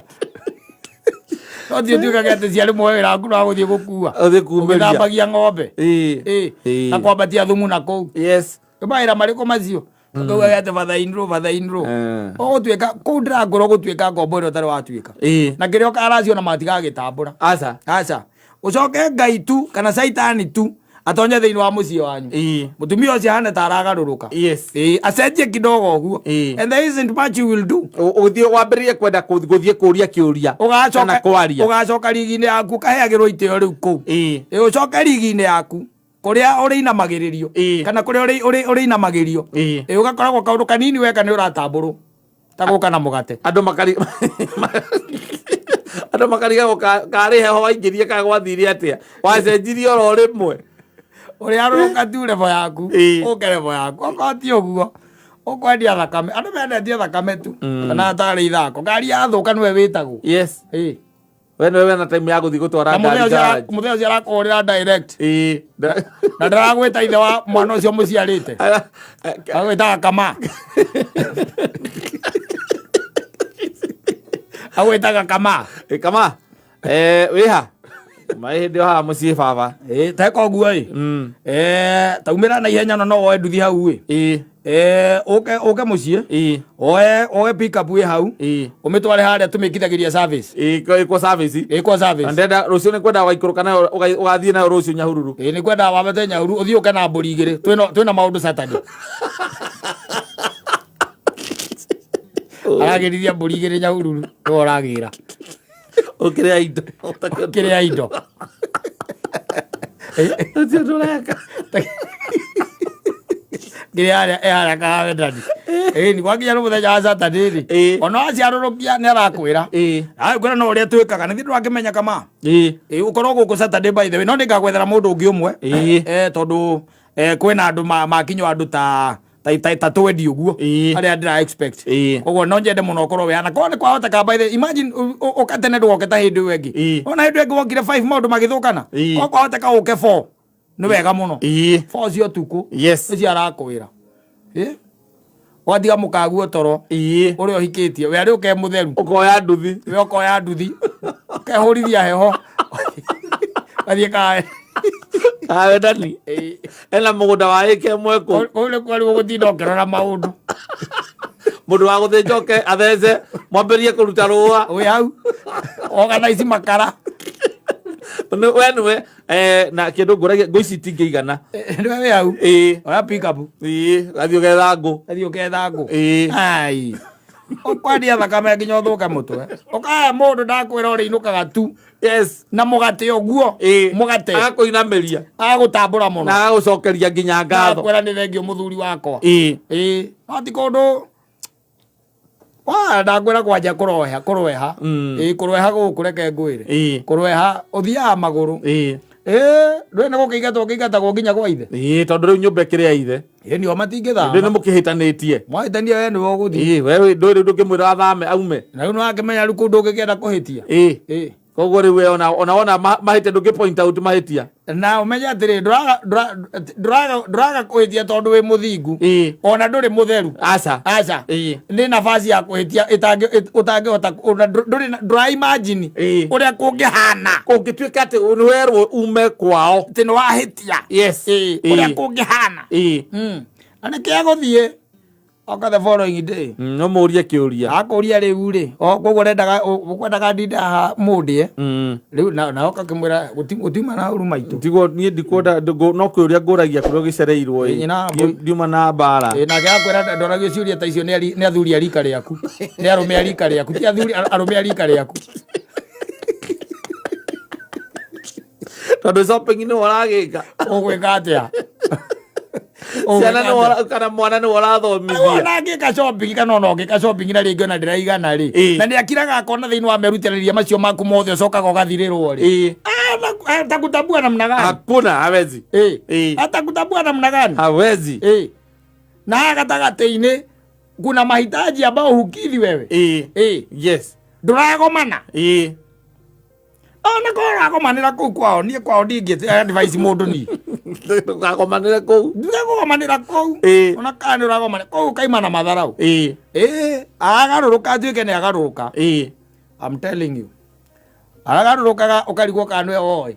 No ti ũtuĩkage atĩ ciarĩ muoyo wĩra waku no wa gũthiĩ gũkua. Ũthiĩ kumĩria. Ũgĩthambagia ng'ombe. Ĩ. Ĩ. Ĩ. Na kwambatia thumu na kũu. Yes. Nĩ mawĩra marĩkũ macio? Ũkauga atĩ father in law, father in law. Eh. Ũgũtuĩka kũu ndĩrakwĩra ũgũtuĩka ngombo ĩrĩa ũtarĩ watuĩka. Ĩ. Na kĩrĩa ũkaracio na matigagĩtambũra. Aca. Aca. Ũcoke Ngai tu kana caitani tu atonye thĩinĩ wa mũciĩ wanyu. Ĩ. Mũtumia ũcio ahane ta aragarũrũka. Yes. Ĩ, acenjie kidogo ũguo. Ĩ. And there isn't much you will do. Ũthiĩ wambĩrĩrie kwenda gũthiĩ kũria kĩũria kana Ũgacoka kwaria. ũgacoka rigi-inĩ yaku ũkaheagĩrwo itĩo rĩu kũu. Ĩ. Ĩ, ũcoke rigi-inĩ yaku kũrĩa ũrĩinamagĩrĩrio Ĩ. kana kũrĩa ũrĩinamagĩrio. Ĩ. Ĩ, ũgakoragwo kaũndũ kanini weka nĩ ũratambũrwo ta gũka na mũgate. Andũ makari andũ makarigagwo karĩ heho waingĩrie kana gwathire atĩa wacenjirie oro rĩmwe. Ũrĩa arũrũka tu level yaku. Ĩ. Ũke level yaku. Okorwo ti ũguo ũkwendia thakame. Andũ mendetie thakame tu. Kana tarĩ ithako. Ngari yathũka nĩwe wĩtagwo. Yes. Ĩ. We nĩwe wĩna time ya gũthiĩ gũtwara Na ngari mũthee ũcio garage. mũthee ũcio arakũhũrĩra direct. Ĩ. Na ndaragwĩta ithe wa mwana ũcio mũciarĩte. Agwĩtaga kama. Agwĩtaga kama. Ĩ, kama eh, wĩha maĩ hĩndĩ ĩyo haha mũciĩ baba. Ĩ, teka ũguo ĩ. Mm. Eh, taumĩra na ihenya no woe nduthi hau ĩ. Ĩ. Eh, ũke ũke mũciĩ. Ĩ. Oe oe pick up ĩ hau. Ĩ. Ũmĩtware harĩa tũmĩkithagĩria service. Ĩ, ĩkwo service. Ĩkwo service. Na ndĩrenda rũciũ nĩ kwenda waikũrũka nayo ũgathiĩ nayo rũciũ Nyahururu. Ĩ, nĩ kwenda wambate Nyahururu ũthiĩ ũke na mbũri igĩrĩ. Twĩna maũndũ Saturday. Aragĩrithia mbũri igĩrĩ Nyahururu nĩwe ũragĩra. Ũkĩrĩa indo. Ũkĩrĩa indo. Ũcio ndũreka. Kĩrĩa harĩa ĩ harĩa kahawe ndani. Ĩ, nĩ gwakinya nĩ mũthenya wa Saturday rĩ. Ĩ. Ona waciarũrũkia nĩ arakwĩra. Ĩ. Aye, kwĩra no ũrĩa twĩkaga nĩ ndũrakĩmenya kama. Ĩ. Ĩ, ũkorwo gũkũ Saturday by the way no nĩngagwethera mũndũ ũngĩ ũmwe. Ĩ. Eh, tondũ eh, kwĩna andũ makinywo andũ ta ta twendi ũguo Ĩ. arĩa ndĩra expect. Ĩ. Koguo no nyende mũno ũkorwo wĩ hana. Korwo nĩ kwahoteka by the imagine ũka tene ndũgoke ta hĩndĩ ĩyo ĩngĩ. Ĩ. Ona hĩndĩ ĩyo ĩngĩ wokire 5 maũndũ magĩthũkana. Ĩ. Korwo kwahoteka ũke 4 nĩ wega mũno. Ĩ. 4 cia ũtukũ. Yes. Nĩcio arakwĩra. Ĩ. Ũgatiga mũkaguo toro. Ĩ. Ũrĩa ũhikĩtie we arĩ ũke mũtheru. Ũkoya nduthi. We ũkoya nduthi. Ũkehũrithia heho. Ũgathiĩ kae. Kawe ndani. Ĩ. Ena mũgũnda wa ĩka ĩmwe kũu. Kũu nĩkuo rĩu ũgũtinda ũkĩrora maũndũ. Mũndũ wa gũthĩnja oke athece mwambĩrĩrie kũruta rũa. Wĩ hau. Organize makara. We nĩwe eh, na kĩndũ ngũragia ngũ ici itingĩigana. Nĩwe wĩ hau. Ĩ. Oya pick up. Ĩ, gathiĩ ũgetha ngũ. Gathiĩ ũketha ngũ. Ĩ. Ai. Ũkwendia thakame nginya ũthũke mũtwe. Ũkaya mũndũ ndakwĩra ũrĩinũkaga tu. Yes. Na mũgate ũguo. Ĩ. Mũgate. Agakũinamĩria. Agagũtambũra mũno. Na agagũcokeria nginya ngatho. Ndakwĩra nĩ thengio mũthuri wakwa. Ĩ. Ĩ. No ti kũndũ Wa, ndakwĩra kwanja kũroeha kũroeha. Mm. Ĩ, kũroeha gũkũ reke ngwĩre. Ĩ. Kũroeha ũthiaga magũrũ. Ĩ. Ĩ, ndũĩ nĩ gũkĩingatwo kĩingatagwo nginya gwa ithe. Ĩ, tondũ rĩu nyũmba ĩkĩrĩ ya ithe. Ĩ, nĩo matingĩthama. Ndũĩ nĩ mũkĩhĩtanĩtie. Mwahĩtania we nĩwe ũgũthiĩ. Ĩ, we ndũĩ rĩu ndũngĩmwĩra athame aume. Na rĩu nĩwakĩmenya rĩu kũu ndũngĩkĩenda kũhĩtia. Ĩ. Ĩ. Koguo rĩu we ona wona mahĩtia ndũngĩ point out mahĩtia. Na ũmenye atĩrĩ, ndũraga kũhĩtia tondũ wĩ mũthingu. Ĩ. Ona ndũrĩ mũtheru. Aca. Aca. Ĩ. Nĩ nafasi ya kũhĩtia ũtangĩhota ona ndũrĩ ndũra imagine Ĩ. ũrĩa kũngĩhana. Kũngĩtuĩka atĩ nĩwerwo ume kwao. Atĩ nĩ wahĩtia. Yes. Ĩ, Ĩ. ũrĩa kũngĩhana. Ĩ. Na nĩkĩo egũthiĩ. Oka the following day. No mũrie kĩũria. Akũria rĩu rĩ, o koguo ũrendaga ũkwendaga ndinde haha mũndĩe. Rĩu na oka kĩmwĩra gũtiuma na ũru maitũ. Tiguo niĩ ndikwenda no kĩũria ngũragia kũrĩa ũgĩcereirwo ĩ. Ĩ, na mbũri. Ndiuma na mbara. Ĩ, nake akwĩra ndoragio ciũria ta icio nĩ athuri a rika rĩaku. Nĩ arũme a rika rĩaku, ti athuri arũme a rika rĩaku. Tondũ shopping nĩwe ũragĩka. Ũgwĩka atĩa? Ciana nĩwe kana mwana nĩwe ũrathomithia. Ona angĩka shopping kana ona ũngĩka shopping na rĩngĩ ona ndĩraigana rĩ. Ĩ. Na nĩakiraga akona thĩinĩ wa merutanĩria macio maku mothe ũcokaga ũgathirĩrwo rĩ. Ĩ. Atakutambua namna gani? Hakuna, hawezi. Ĩ. Ĩ. Atakutambua namna gani? Hawezi. Ĩ. Na haha gatagatĩ-inĩ kuna mahitaji ambao hukidhi wewe. Ĩ. Ĩ. Yes. Ndũragomana. Ĩĩ. Ona korwo ũragomanĩra kũu kwao, niĩ kwao ndingĩ advice mũndũ niĩ. Ndũkagomanĩre kũu. Ndũkagomanĩra kũu. Ĩĩ. Ona kana nĩ ũragomanĩra kũu kaima na matharau. Ĩĩ. Ĩĩ, agarũrũka atuĩke nĩ agarũrũka. Ĩĩ. I'm telling you. Aragarũrũkaga ũkarigwo kana nĩwe woĩ.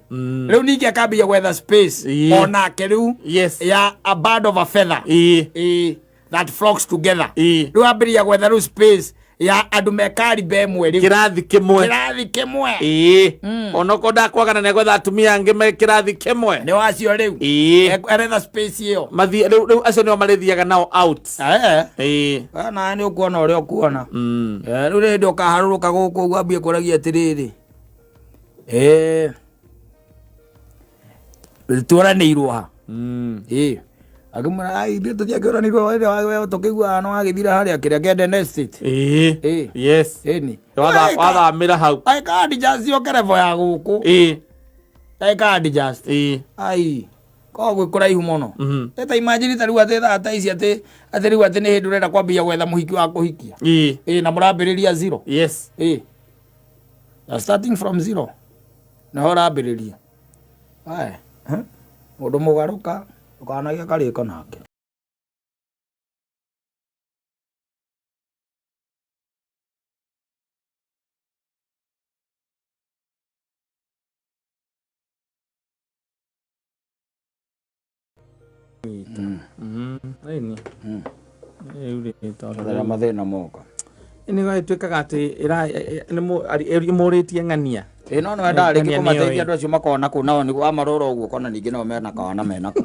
Rĩu ningĩ akambia gwetha space Ĩĩ. onake rĩu Yes. ya a bird of a feather. Ĩĩ. Ĩĩ, that flocks together. Ĩĩ. Rĩu ambĩrĩria gwetha rĩu space ya andũ me kariba ĩmwe rĩu. Kĩrathi kĩmwe. Kĩrathi kĩmwe. Ĩĩ. Onokorwo ndakwagana nĩ gwetha atumia angĩ me kĩrathi kĩmwe. Nĩ wacio rĩu. Ĩĩ. Aretha space ĩyo. Mathiĩ rĩu rĩu acio nĩo marĩthiaga nao out. Eh. Ĩĩ. We nawe nĩ ũkuona ũrĩa ũkuona. Mm. Eh, rĩu hĩndĩ ũkaharũrũka gũkũ ũguo ambie kũragia atĩrĩrĩ. Eh. Tuoranĩirwo ha? Mm. Ĩĩ. Akĩmwĩra, "Ai, ithuĩ tũtiakĩũranĩirwo hĩndĩ ĩyo tũkĩiguaga nĩ wagĩthira harĩa kĩrĩa Kenden Estate." Ĩĩ. Ĩĩ. Yes. Ĩni. Wathamĩra hau. Ai kandi just yoke level ya gũkũ. Ĩĩ. Ai kandi just. Ĩĩ. Ai. Koragwo gwĩ kũraihu mũno. Mhm. Ta imagine ta rĩu atĩ thaa ta ici atĩ atĩ rĩu atĩ nĩ hĩndĩ ũrenda kwambia gwetha mũhiki wa kũhikia. Ĩĩ. Ĩĩ na mũrambĩrĩria zero. Yes. Ĩĩ. You are starting from zero. Nĩho ũrambĩrĩria. Aya. Mũndũ mũgarũka ndũkanagĩe karĩko nake. Ĩni. Rĩu rĩ tondũ Rĩrĩa mathĩna moka. Nĩ gagĩtuĩkaga atĩ ĩmũrĩtie ng'ania. Ĩ no nĩwendaga rĩngĩ Ng'ania nĩyo kũmateithia ĩ. andũ acio makoragwo na kũu nao nĩguo wamarora ũguo ũkona ningĩ nao mena kawana menako.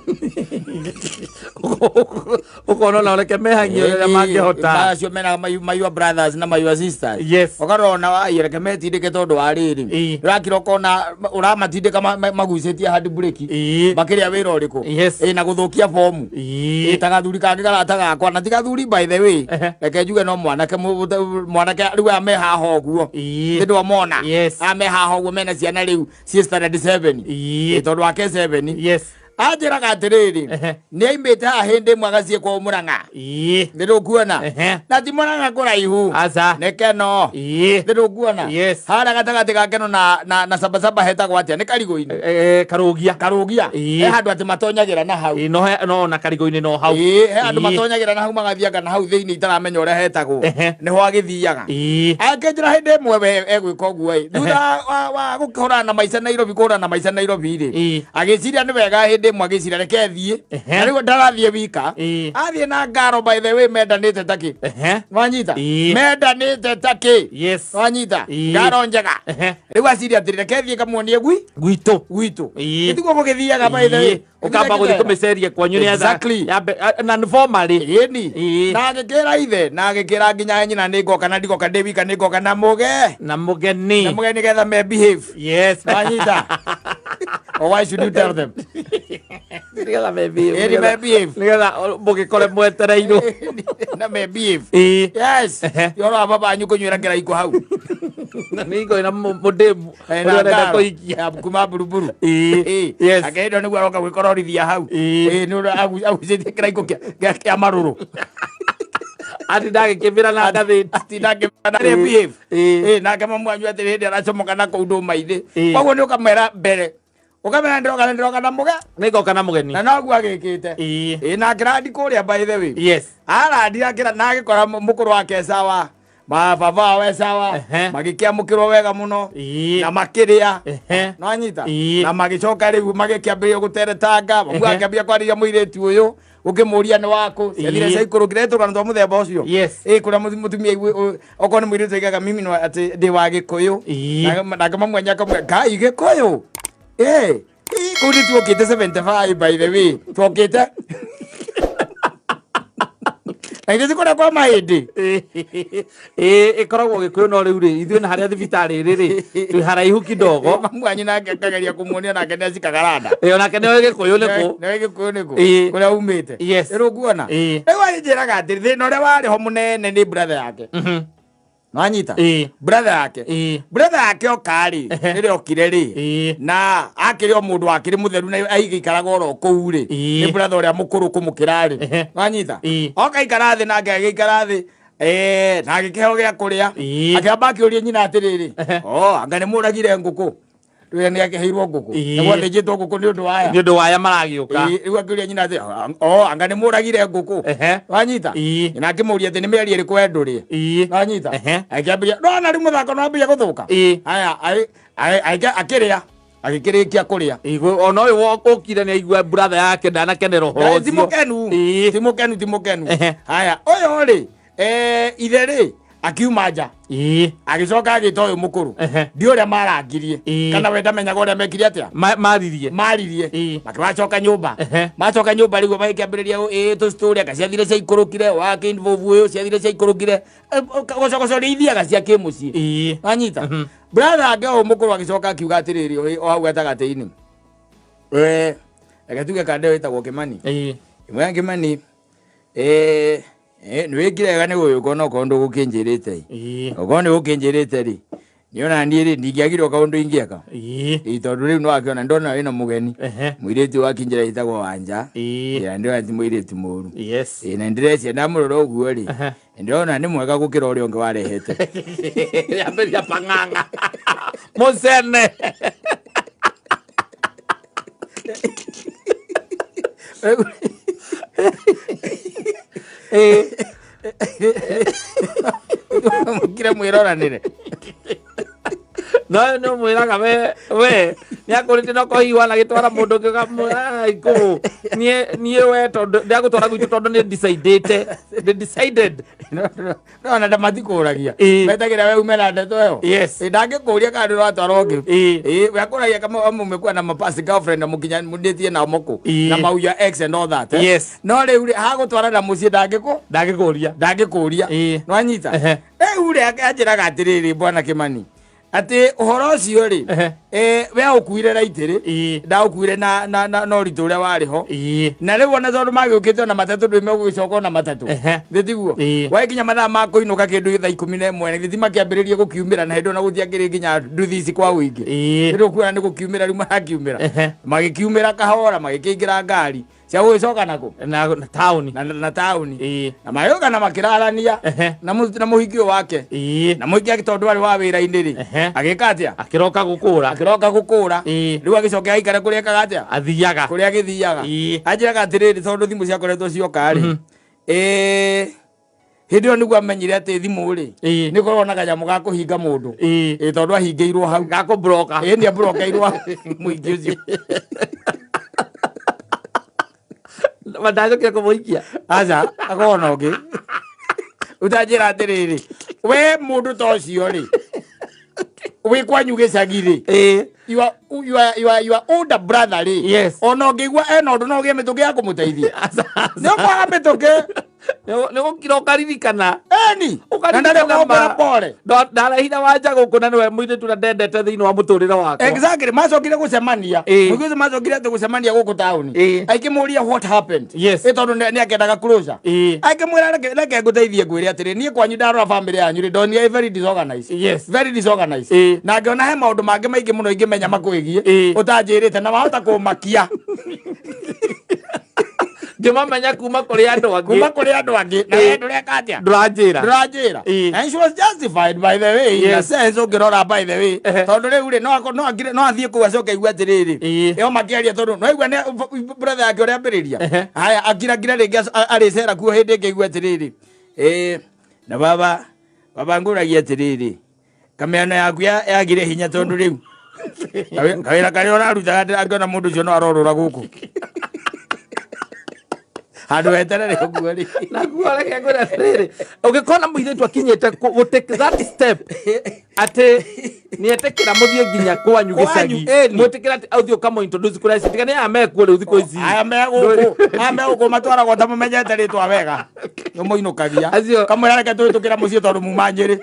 Ũkona ona reke mehang'ie ũrĩa mangĩhota. Acio mena my your brothers na my your sisters. Yes. Ũkarora ona wa reke metindĩke tondũ wa rĩrĩ. Ĩ. Ũrakira ũkona ũramatindĩka magucĩtie hand brake. Ĩ. Makĩrĩa wĩra ũrĩkũ? Yes. Ĩ na gũthũkia bomu. Ĩ. Ĩ ta gathuri kangĩ karata gakwa na ti gathuri by the way. Ehe. Reke njuge no mwanake mwanake rĩu aya me haha ũguo. Ĩ. Nĩ ndwamona. Yes. Aya me haha ũguo mena ciana rĩu ciĩ standard 7. Ĩ. Ĩ tondũ wake 7. Yes. Anjĩraga atĩrĩrĩ Ehe. nĩ aimĩte haha hĩndĩ ĩmwe agathiĩ kwao Mũrang'a. Ĩ. Nĩ ndũkuona. Ehe. Na ti Mũrang'a kũraihu. Aca. Nĩ Keno. Ĩ. Nĩ ndũkuona. Yes. Harĩa gatagatĩ ga Keno na na na Sabasaba hetagwo atĩa? Nĩ Karigũ-inĩ. Eh, Karũgia. Karũgia. Ĩ. He handũ atĩ matonyagĩra na hau. Ĩ, no no na Karigũ-inĩ no hau. Ĩ, he handũ Ĩ. matonyagĩra na hau magathianga na hau thĩinĩ itaramenya ũrĩa hetagwo. Ehe. Nĩho agĩthiaga. Ĩ. Akĩnjĩra hĩndĩ ĩmwe we egwĩka ũguo ĩ. Thutha wa wa gũkĩhũrana na maica Nairobi kũhũrana na maica Nairobi rĩ. Ĩ. Agĩciria nĩ wega hĩndĩ ĩmwe agĩciria reke thiĩ. Ehe. Na rĩu ndarathiĩ wika. Ĩ. Athiĩ na ngaro by the way mendanĩte takĩ. Ehe. Wanyita? Ĩ. Mendanĩte takĩ. Yes. Wanyita? Ĩ. Ngaro njega. Ehe. Rĩu aciria atĩrĩ reke thiĩ kamuonie gwi Gwitũ. gwitũ. Ĩ. Ĩtiguo gũgĩthiaga by the way. Ĩ. Ũkamba gũthiĩ kũmĩceria kwanyu nĩ Exactly. na nĩ formally. Ĩni. Ĩ. Na agĩkĩra ithe na agĩkĩra nginya nyina nĩ ngoka na ndigoka ndĩ wika nĩ ngoka na mũge. Na mũgeni. Na mũge nĩgetha me behave. Yes. Wanyita? Or why should you tell them? Nĩgetha me behave. Ĩni me behave. Nĩgetha mũgĩkore mwetereirwo. Na me behave. Ĩ. Yes. Ehe. Yoro wa baba anyu kũnyuĩra kĩraiko hau. Na nĩ ngoĩ na mũndĩmu. Eh, Ũrĩa na ũrenda ngaro. kũhikia. Ya, kuma buruburu. Ĩ. Ĩ. Yes. Akĩhĩndwo nĩguo aroka gwĩkororithia hau. Ĩ. Ĩ, nĩ ũrĩa agucĩtie kĩraiko kĩa marũrũ. Ati ndagĩkĩmĩra na ngathĩti. Atinda akĩmera na behave. Ĩ. Ĩ, nake mamu wanyu atĩ hĩndĩ aracomoka na kũu ndũma-inĩ. Ĩ. Koguo nĩ ũkamwĩra mbere. Ũkamwĩra ndĩroka ndĩroka na mũge. Nĩ ngoka na mũgeni. Na noguo agĩkĩte. Ĩ. Ĩ, na akĩrandi kũrĩa by the way. Yes. Arandi akĩra na agĩkora mũkũrũ wake sawa. Ma baba wao e sawa. Ehe. Magĩkĩamũkĩrwo wega mũno. Ĩ. Na makĩrĩa. Ehe. Nĩwanyita? Ĩ. Na magĩcoka rĩu magĩkĩambĩrĩria gũteretanga. Mamu Ehe. akĩambia kwarĩria mũirĩtu ũyũ. Ũkĩmũria nĩ wakũ. Ciathire Ĩ. ciaikũrũkire tũgano twa mũthemba ũcio. Yes. Ĩ kũrĩa mũtumia okorwo nĩ mũirĩtu aigaga mimi no atĩ ndĩ wa Gĩkũyũ. Ĩ. Nake mamu wanyu akamwĩra Ngai Gĩkũyũ. Ĩ. Ĩ, kũu nĩ tuokĩte 75 by the way. Tuokĩte. Na ithuĩ ti kũrĩa kwa mahĩndĩ. Ĩ, ĩkoragwo Gĩkũyũ no rĩu rĩ ithuĩ na harĩa thibitarĩ ĩrĩ rĩ twĩ haraihu kidogo. Mamu wanyu nake akageria kũmuonia nake nĩ acikaga randa. Ĩ, onake nĩoĩ Gĩkũyũ nĩ kũ. Nĩoĩ Gĩkũyũ nĩ kũ. Ĩ. Kũrĩa umĩte. Yes. Rĩu ũkuona. Ĩ. Rĩu anjĩraga atĩrĩ thĩna ũrĩa warĩ ho mũnene nĩ brother yake. Mhm. Nwanyita? Ĩ. Brother yake. Ĩ. Brother yake oka rĩ, rĩrĩa okire rĩ, Ĩ. na akĩrĩ o mũndũ wakĩrĩ mũtheru na aigĩikaraga oro kũu rĩ, Ĩ. nĩ brother ũrĩa mũkũrũ kũmũkĩra rĩ. Ehe. Nwanyita? Ĩ. Oka ikara thĩ nake agĩikara thĩ, Na agĩkĩheo gĩa kũrĩa. Akĩamba akĩũria nyina atĩrĩrĩ, o anga nĩ mũragire ngũkũ? Rĩu nĩ akĩheirwo ngũkũ. Nĩguo athĩnjĩtwo ngũkũ nĩ ũndũ wa aya. Nĩ ũndũ wa aya maragĩũka. Rĩu akĩũria nyina atĩ, o anga nĩ mũragire ngũkũ? Wanyita? Na akĩmũria atĩ nĩ mĩario ĩrĩkũ we ndũrĩe. Wanyita? Akĩambĩrĩria, ndona rĩu mũthako nĩ wambĩrĩria gũthũka. Aya, akĩrĩa. Agĩkĩrĩkia kũrĩa. Ona ũyũ ũkire nĩ aigua brother yake ndanakenera ũhoro ũcio. Ti mũkenu. Ti mũkenu, ti mũkenu. Haya, ũyũ rĩ, ithe rĩ, akiuma nja. Agĩcoka agĩta ũyũ mũkũrũ. Ndi ũrĩa marangirie. Kana we ndamenyaga ũrĩa mekire atĩa? Maririe. Maririe. Makĩmacoka nyũmba. Macoka nyũmba rĩu magĩkĩambĩrĩria tũcitũrĩ anga ciathire ciaikũrũkire, wa kĩinvolve ũyũ ciathire ciaikũrũkire. Gocogoco nĩ ithiaga cia kĩmũciĩ. Wanyita? Brother ake ũyũ mũkũrũ agĩcoka akiuga atĩrĩrĩ, o hau gatagatĩ-inĩ. Reke tuge kande wĩtagwo Kĩmani. Ĩmwe ya Kĩmani, nĩ wĩkire wega nĩ gũgĩũka ona okorwo ndũgũkĩnjĩrĩte. Okorwo nĩ ũkĩnjĩrĩte rĩ, nĩ ona niĩ rĩ, ndingĩagire o kaũndũ ingĩeka. Tondũ rĩu nĩwakĩona ndona wĩna mũgeni. Mũirĩtu wakĩnjĩra wĩtagwo Wanja. Na ndĩrona ti mũirĩtu mũru. Na ndĩrecia ndamũrora ũguo rĩ, ndĩrona nĩ mwega gũkĩra ũrĩa ũngĩ warehete. Yambĩrĩria pang'ang'a. Mũcene. Mũkire mwĩroranĩre. No nĩ ũmwĩraga we nĩ akũrĩte no kohi wana gĩtwara mũndũ ũngĩ ũkamwĩra, "Ai, kũ niĩ we tondũ ndagũtwara gwitũ tondũ nĩ decided nĩ decided." No na ndamatikũragia. Metagĩra we ume na ndeto ĩyo. Ndangĩkũria kana ndũratwara ũngĩ. We akũragia kama mumekuwa na mapast girlfriend na mũkinyanĩtie nao mũkũ. Na mau your ex and all that. No rĩu rĩ, hagũtwara na mũciĩ ndangĩkũ? Ndangĩkũria. Ndangĩkũria. Nĩwanyita? Rĩu rĩ, anjĩraga atĩrĩrĩ, Bwana Kĩmani, atĩ ũhoro ũcio rĩ, we ũkuire right rĩ, ndaũkuire na ũritũ ũrĩa warĩ ho. Na rĩu ona tondũ magĩũkĩte ona matatũ ndũĩ megũgĩcoka ona matatũ. Thĩ tiguo? Gwagĩkinya mathaa ma kũinũka kĩndũ thaa 11, githĩ ti makĩambĩrĩria gũkiumĩra na hĩndĩ ĩyo na gũtiakĩrĩ nginya nduthi ici kwa ũingĩ. Nĩ ũkuona nĩ gũkiumĩra rĩu marakiumĩra. Magĩkiumĩra kahora, magĩkĩingĩra ngari. Cia gũgĩcoka nakũ? Na taũni. Na taũni. Na magĩũka na makĩrarania na mũhiki ũyũ wake. Na mũhiki ake tondũ arĩ wa wĩra-inĩ rĩ, agĩka atĩa? Akĩroka gũkũra. Akĩroka gũkũra. Rĩu agĩcoka aikare kũrĩa ekaga atĩa? Athiaga. Kũrĩa agĩthiaga. Anjĩraga atĩrĩrĩ, tondũ thimũ ciakoretwo cioka rĩ, hĩndĩ ĩyo nĩguo amenyire atĩ thimũ rĩ, nĩ ĩkoragwo na kanyamũ ga kũhinga mũndũ. Tondũ ahingĩirwo hau. Ga kũbloka. Nĩ ablokeirwo hau mũingĩ ũcio. Ndacokire kũmũikia. Aca, akorwo na ũngĩ. Ũtanjĩra atĩrĩrĩ, we mũndũ ta ũcio rĩ, wĩ kwanyu gĩcagi rĩ, your older brother rĩ, ona ũngĩigua ena ũndũ no ũgĩe mĩtũkĩ ya kũmũteithia. Nĩ ũkwaga mĩtũkĩ. Nĩ gũkira ũkaririkana. Eni. Na ndarĩ ũkũra pole. Ndarehire Wanja gũkũ na nĩwe mũirĩtu ũrĩa ndendete thĩinĩ wa mũtũrĩre wakwa. Exactly, macokire gũcemania. Mũingĩ ũcio macokire atĩ gũcemania gũkũ taũni. Akĩmũria what happened. Tondũ nĩ akendaga closure. Akĩmwĩra reke ngũteithie ngwĩre atĩrĩ, niĩ kwanyu ndarora family yanyu rĩ, ndonire very disorganized. Very disorganized. Na ngĩona he maũndũ mangĩ maingĩ mũno ingĩmenya makwĩgiĩ, ũtanjĩrĩte na wahota kũmakia. Ngĩmamenya kuma kũrĩ andũ angĩ. Kuma kũrĩ andũ angĩ. Na we ndũreka atĩa? Ndũranjĩra. Ndũranjĩra. And she was justified by the way. In a sense ũngĩrora by the way. Tondũ rĩu rĩ, no athiĩ kũu acoke aigue atĩrĩrĩ. Ĩyo makĩaria tondũ no aigua nĩ brother yake ũrĩa ambĩrĩria. Haya, akiragira rĩngĩ arĩcera kuo hĩndĩ ĩngĩ aigue atĩrĩrĩ. Na baba ngũragia atĩrĩrĩ. Kamĩano yaku yagire hinya tondũ rĩu kawĩra karĩa ũrarutaga angĩona mũndũ ũcio no arorũra gũkũ. Handũ weterere ũguo rĩ. Naguo reke ngwĩre atĩrĩrĩ, ũngĩkona mũirĩtu akinyĩte gũ take that step atĩ nĩetĩkĩra mũthiĩ nginya kwanyu Kwanyu, gĩcagi. ĩni. Mwĩtĩkĩra atĩ ũthiĩ ũkamũ introduce kũrĩa acio, tiga nĩ aya mekuo rĩu thikũ ici. Aya me gũkũ, aya me gũkũ matwaragwo ta mũmenyete rĩtwa wega. Nĩmũinũkagia. Acio. Kamwĩra reke tũhĩtũkĩra mũciĩ tondũ muma Nyĩrĩ.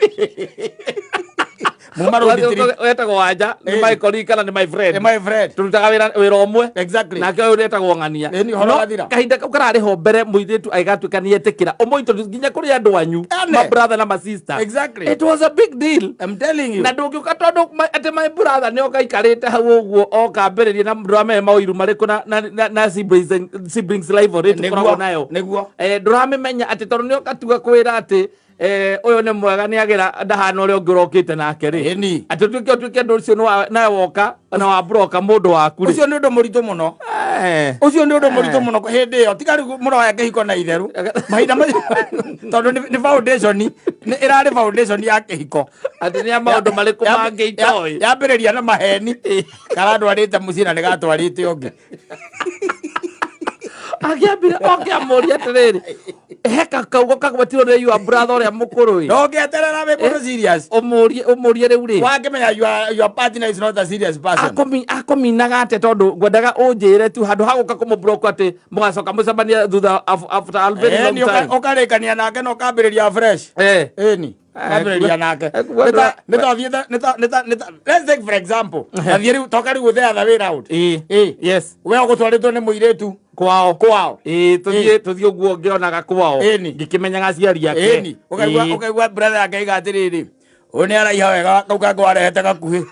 Muma road trip. Wetagwo Wanja, nĩ my colleague kana nĩ my friend. Nĩ my friend. Tũrutaga wĩra ũmwe. Exactly. Nake ũyũ wetagwo Ng'ania. Ĩni, ũhoro No, wathira. kahinda kau kararĩ ho mbere mũirĩtu agĩgatuĩka nĩ etĩkĩra. Ũmũ introduce nginya kũrĩ andũ anyu, Ane. ma brother na ma sister. Exactly. It was a big deal. I'm telling you. Na ndũngĩũka tondũ atĩ my brother nĩ oka aikarĩte hau ũguo oka ambĩrĩrie na ndũramenya maũiru marĩkũ na siblings rivalry Nĩguo, tũkoragwo nayo. nĩguo. Ndũramĩmenya atĩ tondũ nĩ oka tuga kwĩra atĩ Ũyũ nĩ mwega, nĩ agĩra ndahana ũrĩa ũngĩ ũrokĩte nake rĩ. Ĩni. Atĩ ũtuĩke ũndũ ũcio nawe woka na wa broka mũndũ waku rĩ. Ũcio nĩ ũndũ mũritũ mũno. Ũcio nĩ ũndũ mũritũ mũno hĩndĩ ĩyo, tiga rĩu mũroya kĩhiko na itherũ mahinda macio, tondũ nĩ foundation, nĩ ĩrarĩ foundation ya kĩhiko. Atĩ nĩ maũndũ marĩkũ mangĩ itoĩ. Yambĩrĩria na maheni karandwarĩte mũciĩ na nĩ gatwarĩte ũngĩ. Akĩambire oke amũrie atĩrĩrĩ, heka kaugo kagwetirwo nĩ your brother ũrĩa mũkũrũ ĩ. No ũngĩeterera wĩ mũndũ serious. Ũmũrie rĩu rĩ. Wakĩmenya your partner is not a serious person. Akũminaga atĩa? Tondũ ngwendaga ũnjĩre tu handũ ha gũka kũmũblock atĩ mũgacoka mũcemanie thutha after a very long time. Ũkarĩkania nake na ũkambĩrĩria fresh. Ĩni. Ambĩrĩria nake. Nĩ twathiĩte nĩ ta let's take for example, athiĩ rĩu toka rĩu the other way round. Yes. We ũgũtwarĩtwo nĩ mũirĩtu kwao. Kwao. Ĩĩ, tũthiĩ ũguo ngĩonaga kwao. Ĩni. Ngĩkĩmenyaga aciari ake. Ĩni, ũkaigua ũkaigua brother yake aiga atĩrĩrĩ, ũyũ nĩ araiha wega, kau kangĩ warehete gakuhĩ.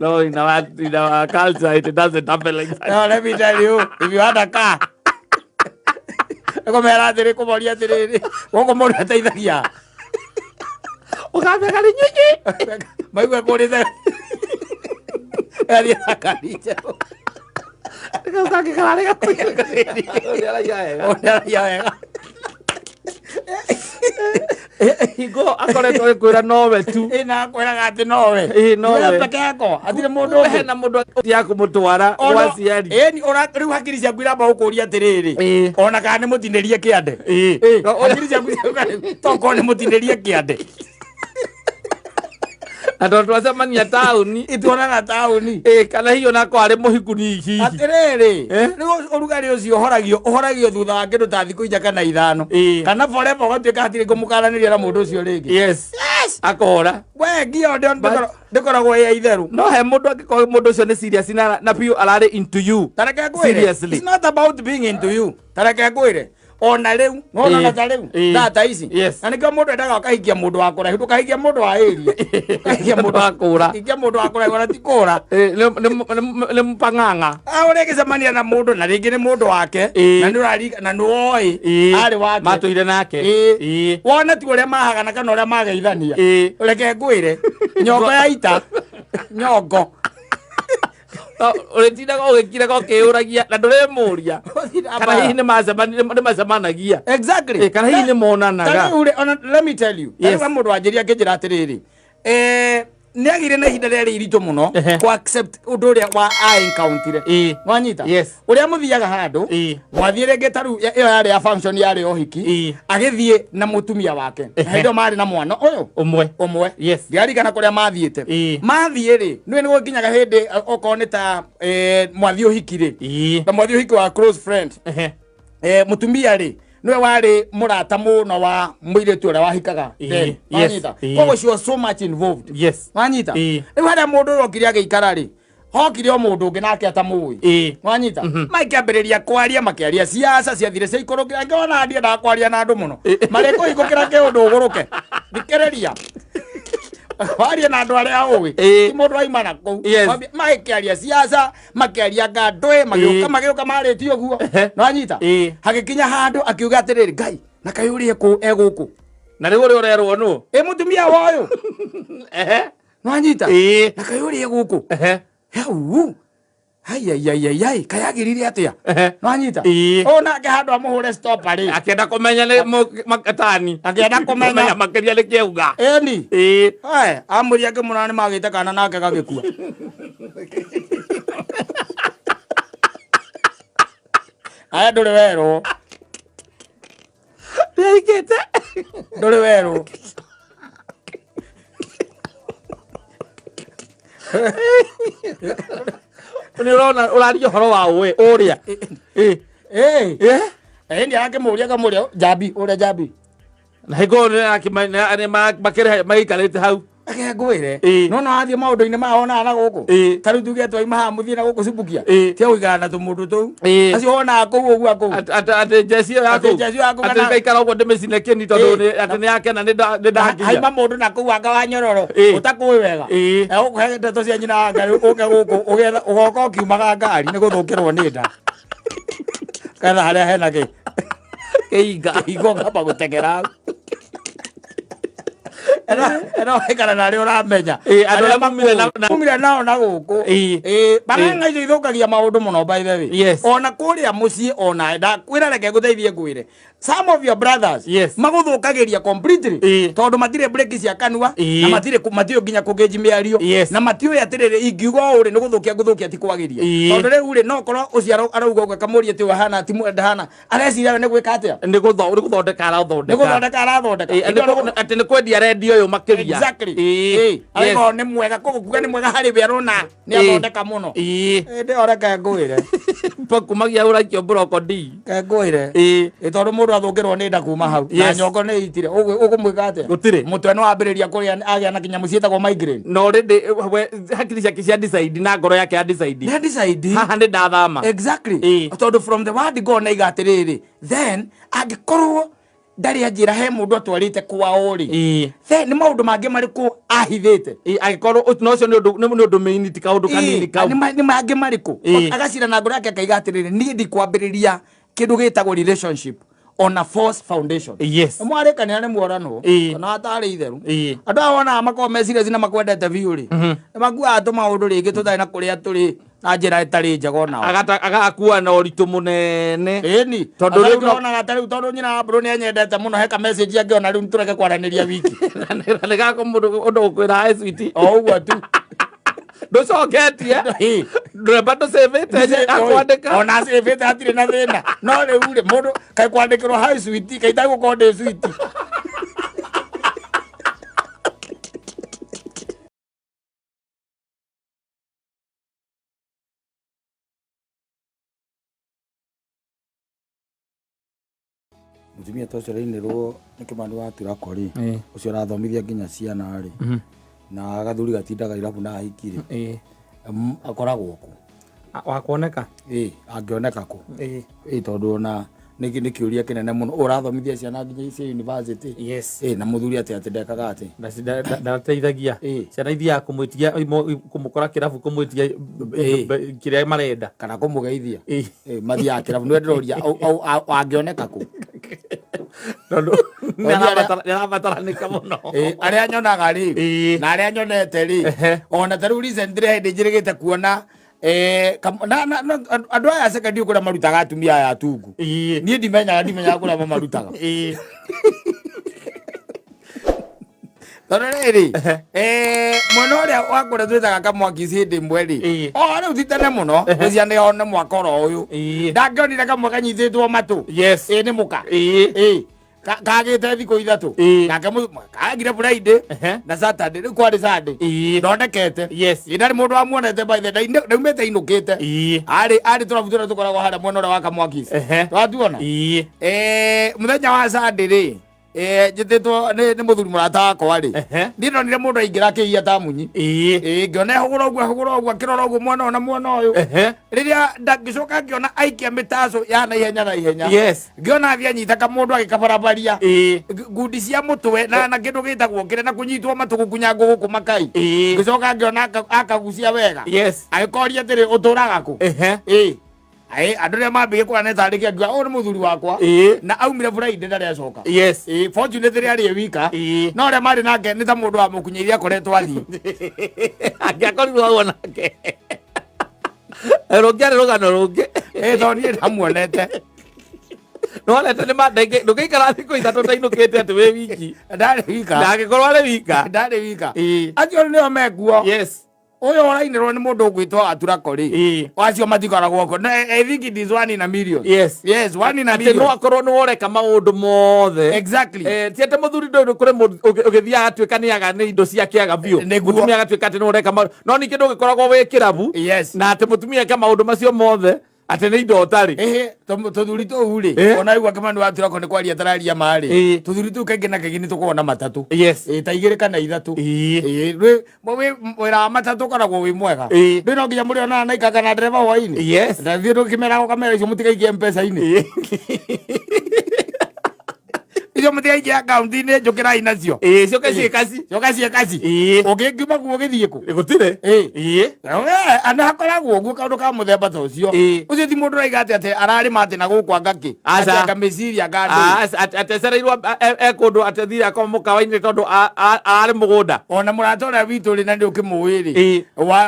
No, in our culture it doesn't happen like that. No, let me tell you, if you had a car, kũmera atĩrĩ, kũmoria atĩrĩrĩ, gũkũ mũndũ ateithagia. Ũkambia kari nyinyi. Maigua kũrĩte athiĩ na ngari njerũ. Kau kangĩ kararĩ gakuhĩ. Nĩ araiha wega. Ũyũ nĩ araiha wega. Hingo akoretwo agĩkwĩra nowe tu. Ĩ, na akwĩraga atĩ nowe. Ĩ, nowe. We peke yako, hatirĩ mũndũ ũngĩ. Hena mũndũ ya kũmũtwara gwa aciari. Ĩni, rĩu hakiri ciaku iramba gũkũria atĩrĩrĩ, ona kana nĩ mũtinĩrie kĩande. No, Hakiri ciaku ciauga rĩu, tokorwo nĩ mũtinĩrie kĩande. Na tondũ twacemania taũni. Ituonana taũni. Ĩ, kana hihi onakorwo arĩ mũhiku ni hihi. Atĩrĩrĩ, rĩu ũrugarĩ ũcio ũhoragio thutha wa kĩndũ ta thikũ 4 kana 5, kana forever ũgatuĩka hatirĩ kũmũkaranĩria na mũndũ ũcio rĩngĩ. Yes, akora. We ngio ndĩkoragwo ĩ ya itherũ. No he mũndũ angĩkorwo mũndũ ũcio nĩ serious na biũ ararĩ into you. Tareke ngwĩre, Seriously. it's not about being into you. Tareke ngwĩre, ona rĩu nona na ta rĩu thaa ici, na nĩkĩo mũndũ endaga ũkahikia mũndũ wa kũraihu, ndũkahikia mũndũ wa area, ũkahikia mũndũ wa kũra. Hikia mũndũ wa kũraihu, ona ti kũra. Nĩ mpang'ang'a. Ũrĩgĩcemania na mũndũ na rĩngĩ nĩ mũndũ wake, na nĩ ũrarika na nĩ woĩ arĩ wake. Matũire nake. Wona ti ũrĩa mahagana kana ũrĩa mageithania. Reke ngwĩre, nyongo ya ita nyongo. Ũrĩtindaga ũgĩkiraga ũkĩyũragia na ndũrĩmũria kana hihi nĩ macemanagia. Kana hihi nĩ monanaga. Ta rĩu rĩ, ona let me tell you, ta rĩu mũndũ wanjĩria akĩnjĩra atĩrĩrĩ, nĩ agĩire na ihinda rĩarĩ iritũ mũno kũ accept ũndũ ũrĩa wa a encounter. Nwanyita? Yes. Ũrĩa mũthiaga handũ, mwathiĩ rĩngĩ ta rĩu ĩyo yarĩ ya function, yarĩ ya ũhiki, agĩthiĩ na mũtumia wake, na hĩndĩ ĩyo marĩ na mwana ũyũ ũmwe. Ũmwe. Ndiarigana kũrĩa mathiĩte. Mathiĩ rĩ, nĩwe nĩ gũkinyaga hĩndĩ, okorwo nĩ ta mwathiĩ ũhiki rĩ, na mwathiĩ ũhiki wa close friend, mũtumia rĩ, nĩwe warĩ mũrata mũno wa mũirĩtu ũrĩa wahikaga then. Wanyita? Koguo she was so much involved. Wanyita? Rĩu harĩa mũndũ ũyũ okire agĩikara rĩ, hokire o mũndũ ũngĩ nake atamũĩ. Wanyita? Makĩambĩrĩria kwaria, makĩaria ciaca ciathire ciaikũrũkĩra, ngĩona ndiendaga kwaria na andũ mũno, marĩkũhingũkĩra kĩũndũ ũgũrũke. Thikĩrĩria, warie na andũ arĩa ũĩ, ti mũndũ aima na kũu. Magĩkĩaria ciaca, makĩaria ngandũĩ, magĩũka magĩũka marĩtie ũguo. Nĩwanyita? Hagĩkinya handũ akiuga atĩrĩrĩ, Ngai, na kaĩ ũrĩa egũkũ. Na rĩu ũrĩa ũrerwo nũ? Ĩ, mũtumia wa ũyũ. Nĩwanyita? Na kaĩ ũrĩa egũkũ. Hau aiaiaiai, kayagĩrire atĩa? Nĩwanyita? Ũyũ nake handũ amũhũre stop rĩ, akĩenda kũmenya nĩ makatani. Akĩenda kũmenya makĩria nĩ kĩauga. Ĩni. Aya, amũria akĩmũra nĩ magĩte kana nake gagĩkua. Aya, ndũrĩ werwo. Nĩahikĩte. Ndũrĩ werwo. Nĩ ũrona ũraria ũhoro wa ũĩ ũrĩa. Ĩ, ĩni, akĩmũria, akamũria njambi ũrĩa njambi. Na hingo makĩrĩ maikarĩte hau. Reke ngwĩre, nona wathiĩ maũndũ-inĩ maya wonaga na gũkũ, ta rĩu tuge twaima haha mũthiĩ na gũkũ Subukia, tia gũikara na tũmũndũ tũu acio wonaga kũu ũguo kũu. Atĩ njeci ĩyo yaku. Atĩ njeci ĩyo yaku atĩ ngaikara ũguo ndĩmĩcine kĩni tondũ atĩ nĩ yakena nĩ ndakinya. Haima mũndũ na kũu anga wa nyororo ũtakũĩ wega, egũkũhe ndeto cia nyina wa Ngai, ũke gũkũ ũgetha ũgoka ũkiumaga ngari nĩ gũthũkĩrwo nĩ nda ketha harĩa hena kĩ. Kĩhinga. Kĩhinga ũkamba gũteng'era hau. Eno waikara na arĩa ũramenya. Ĩĩ, andũ arĩa mumire mumire nao na gũkũ. Ĩĩ. Ĩĩ, baranga icio ithũkagia maũndũ mũno, by the way. Ona kũrĩa mũciĩ, ona ndakwĩra, reke ngũteithie ngwĩre, some of your brothers magũthũkagĩria completely tondũ matirĩ breki cia kanua na matirĩ matiũĩ nginya kũngĩnji mĩario na matiũĩ atĩrĩrĩ, ingiuga ũũ rĩ, nĩ gũthũkia ngũthũkia, ti kwagĩria. Tondũ rĩu rĩ, no korwo ũcio arauga ũguo, akamũria atĩ ũyũ ahana ti ndahana, areciria we nĩ gwĩka atĩa? Nĩ gũthondeka arathondeka. Nĩ gũthondeka arathondeka. Atĩ nĩ kwendia rendio ũyũ makĩria. Exactly. Arauga nĩ mwega, koguo kuga nĩ mwega harĩ we, arona nĩ athondeka mũno. Ĩndĩ o reke ngwĩre. Kumagia ũraikio mburoko D. Ke ngwĩre. Ĩ tondũ mũndũ athũkĩrwo nĩ nda kuma hau na nyongo nĩ itire, ũkũmwĩka atĩa? Gũtirĩ. Mũtwe nĩ wambĩrĩria kũrĩa, agĩa na kĩnyamũ ciĩtagwo migraine. Na already we hakiri ciake cia decide na ngoro yake ya decide. Nĩ decide. Haha nĩ ndathama. Exactly. Tondũ from the word go na iga atĩrĩrĩ, then angĩkorwo ndarĩ anjĩra he mũndũ atwarĩte kwao rĩ, then nĩ maũndũ mangĩ marĩkũ ahithĩte? Angĩkorwo na ũcio nĩ ũndũ nĩ ũndũ mĩini, ti kaũndũ kanini kau. Nĩ mangĩ marĩkũ? Agacira na ngoro yake akaiga atĩrĩrĩ, niĩ ndikwambĩrĩria kĩndũ gĩtagwo relationship on a false foundation. Mwarĩkanĩra nĩ muoranwo kana atarĩ itheru. Andũ aya wonaga makoragwo me serious na makwendete biũ rĩ, nĩ makuaga tũmaũndũ rĩngĩ tũtarĩ na kũrĩa tũrĩ na njĩra ĩtarĩ njega onao. Agakua na ũritũ mũnene. Ĩni. Tondũ rĩu onaga ta rĩu tondũ nyina wa mbũrũ nĩ anyendete mũno, heka message angĩona rĩu tũreke kwaranĩria wiki. Na nĩ gako mũndũ ũndũ ũkwĩra, "Hi, sweetie." O ũguo tu. Ndũcoketie ndũremba ndũcĩvĩte akwandĩka. Ona acĩvĩte hatirĩ na thĩna, no rĩu rĩ, mũndũ kaĩ kwandĩkĩrwo "Hi sweetie" kaĩ itagũkorwo ndĩ sweetie. Mũtumia ta ũcio ũrainĩrwo nĩ Kĩmani wa Turako rĩ, ũcio ũrathomithia nginya ciana rĩ, na gathuri gatindaga irabu na ahiki rĩ, akoragwo kũ? Wa kuoneka. Ĩ, angĩoneka kũ? Ĩ, tondũ ona nĩ kĩũria kĩnene mũno, ũrathomithia ciana nginya cia university. Ĩ, na mũthuri atĩ ndekaga atĩ Ndateithagia. Ciana ithiaga kũmwĩtia, kũmũkora kĩrabu, kũmwĩtia kĩrĩa marenda. Kana kũmũgeithia. Ĩ, mathiaga kĩrabu nĩ ndĩroria angĩoneka kũ? Tondũ nĩ arabataranĩka mũno. Ĩ, arĩa nyonaga rĩ, na arĩa nyonete rĩ, ona ta rĩu recently hĩndĩ njĩrĩgĩte kuona andũ aya secondary kũrĩa marutaga atumia aya atungu. Niĩ ndimenyaga kũrĩa mamarutaga, tondũ rĩrĩ, mwena ũrĩa wa kũrĩa twĩtaga kamwaki hĩndĩ ĩmwe rĩ, o rĩu ti tene mũno, gũcianĩra one mwaka oro ũyũ, ndangĩonire kamwe kanyitĩtwo matũ. Ĩ, nĩ mũka. Ĩ, kagĩte thikũ 3. Nake kagire Friday na Saturday, rĩu kwarĩ Sunday ndonekete. Ĩ, ndarĩ mũndũ wamuonete by the ndaumĩte inũkĩte. Arĩ tũrabu tũrĩa tũkoragwo harĩa mwena ũrĩa wa Kamwakis. Twatuona. Mũthenya wa Sunday rĩ, njĩtĩtwo nĩ mũthuri mũrata wakwa rĩ, niĩ ndonire mũndũ aingĩra akĩiya ta munyi. Ĩ, ngĩona ehũgũra ũguo, ehũgũra ũguo, akĩrora ũguo mwena ũyũ na mwena ũyũ. Rĩrĩa ngĩcoka ngĩona aikia mĩtaco ya naihenya naihenya. Ngĩona athiĩ anyita kamũndũ agĩkabarabaria ngundi cia mũtwe na kĩndũ gĩtagwo kĩrĩa na kũnyitwo matũ gũkunyangwo gũkũ makai. Ngĩcoka ngĩona akagucia wega. Agĩkoria atĩrĩ, "Ũtũraga kũ?" Ĩ. Aĩ, andũ arĩa mambĩrĩrie kuona nĩ tarĩ kĩangiuga ũyũ nĩ mũthuri wakwa. Na aumire Friday ndarĩ acoka. Ĩ, fortunately arĩ e wika. No arĩa marĩ nake nĩ ta mũndũ wa mũkunyĩire akoretwo athiĩ. Angĩakorirwo hau onake rũngĩarĩ rũgano rũngĩ. Ĩ, tondũ niĩ ndamuonete. Nĩwonete nĩ ndũngĩikara thikũ 3 ũtainũkĩte atĩ wĩ wiki. Ndarĩ wika. Ndangĩkorwo arĩ wika. Ndarĩ wika. Acio nĩo mekuo. Ũyũ ũrainĩrwo nĩ mũndũ ũgwĩtwo Aturako rĩ, acio matikoragwo kuo. Na I think it is one in a million. Yes, one in a Atĩ no million. akorwo nĩ woreka maũndũ mothe. Ti atĩ mũthuri ndũrĩ kũrĩ mũndũ ũgĩthiaga atuĩka nĩ aga nĩ indo ciake aga biũ. Mũtumia agatuĩka atĩ nĩ ũreka maũndũ, no ningĩ ndũgĩkoragwo wĩ kĩrabu na atĩ mũtumia eke maũndũ macio mothe atĩ nĩ indo ũtarĩ. Ĩhĩ, tũthuri tũu rĩ, ona igua Kĩmani wa Turako nĩ kwaria tararia marĩ, tũthuri tũu kaingĩ na kaingĩ nĩ tũkoragwo na matatũ. Ĩ, ta igĩrĩ kana ithatũ. Ĩ, wĩra wa matatũ ũkoragwo wĩ mwega. Ndũĩ no nginya mũrĩonana na ikanga na ndereba hwainĩ. Na thiĩ ndũkĩmeraga ũkamera icio mũtigaikie mpesa-inĩ. Icio Icio mũtigaikie akaunti-inĩ, njũkĩrai nacio. Ĩĩ, cioke ciĩ kaci. Cioka ciĩ kaci. Ĩĩ. Ũngĩngiuma kuo ũgĩthiĩ kũ? Gũtirĩ. Ĩĩ. Ĩĩ. Ana hakoragwo ũguo kaũndũ ka mũthemba ta ũcio. Ĩĩ. Ũcio ti mũndũ ũraiga atĩ atĩ ararĩma atĩ na gũkũ anga kĩ. Aca. Atĩ anga mĩciria anga ndũĩ. Atecereirwo e kũndũ atethire akoma mũkawa-inĩ tondũ ararĩ mũgũnda. Ona mũrata ũrĩa witũ rĩ na nĩ ũkĩmũĩ rĩ. Ĩĩ.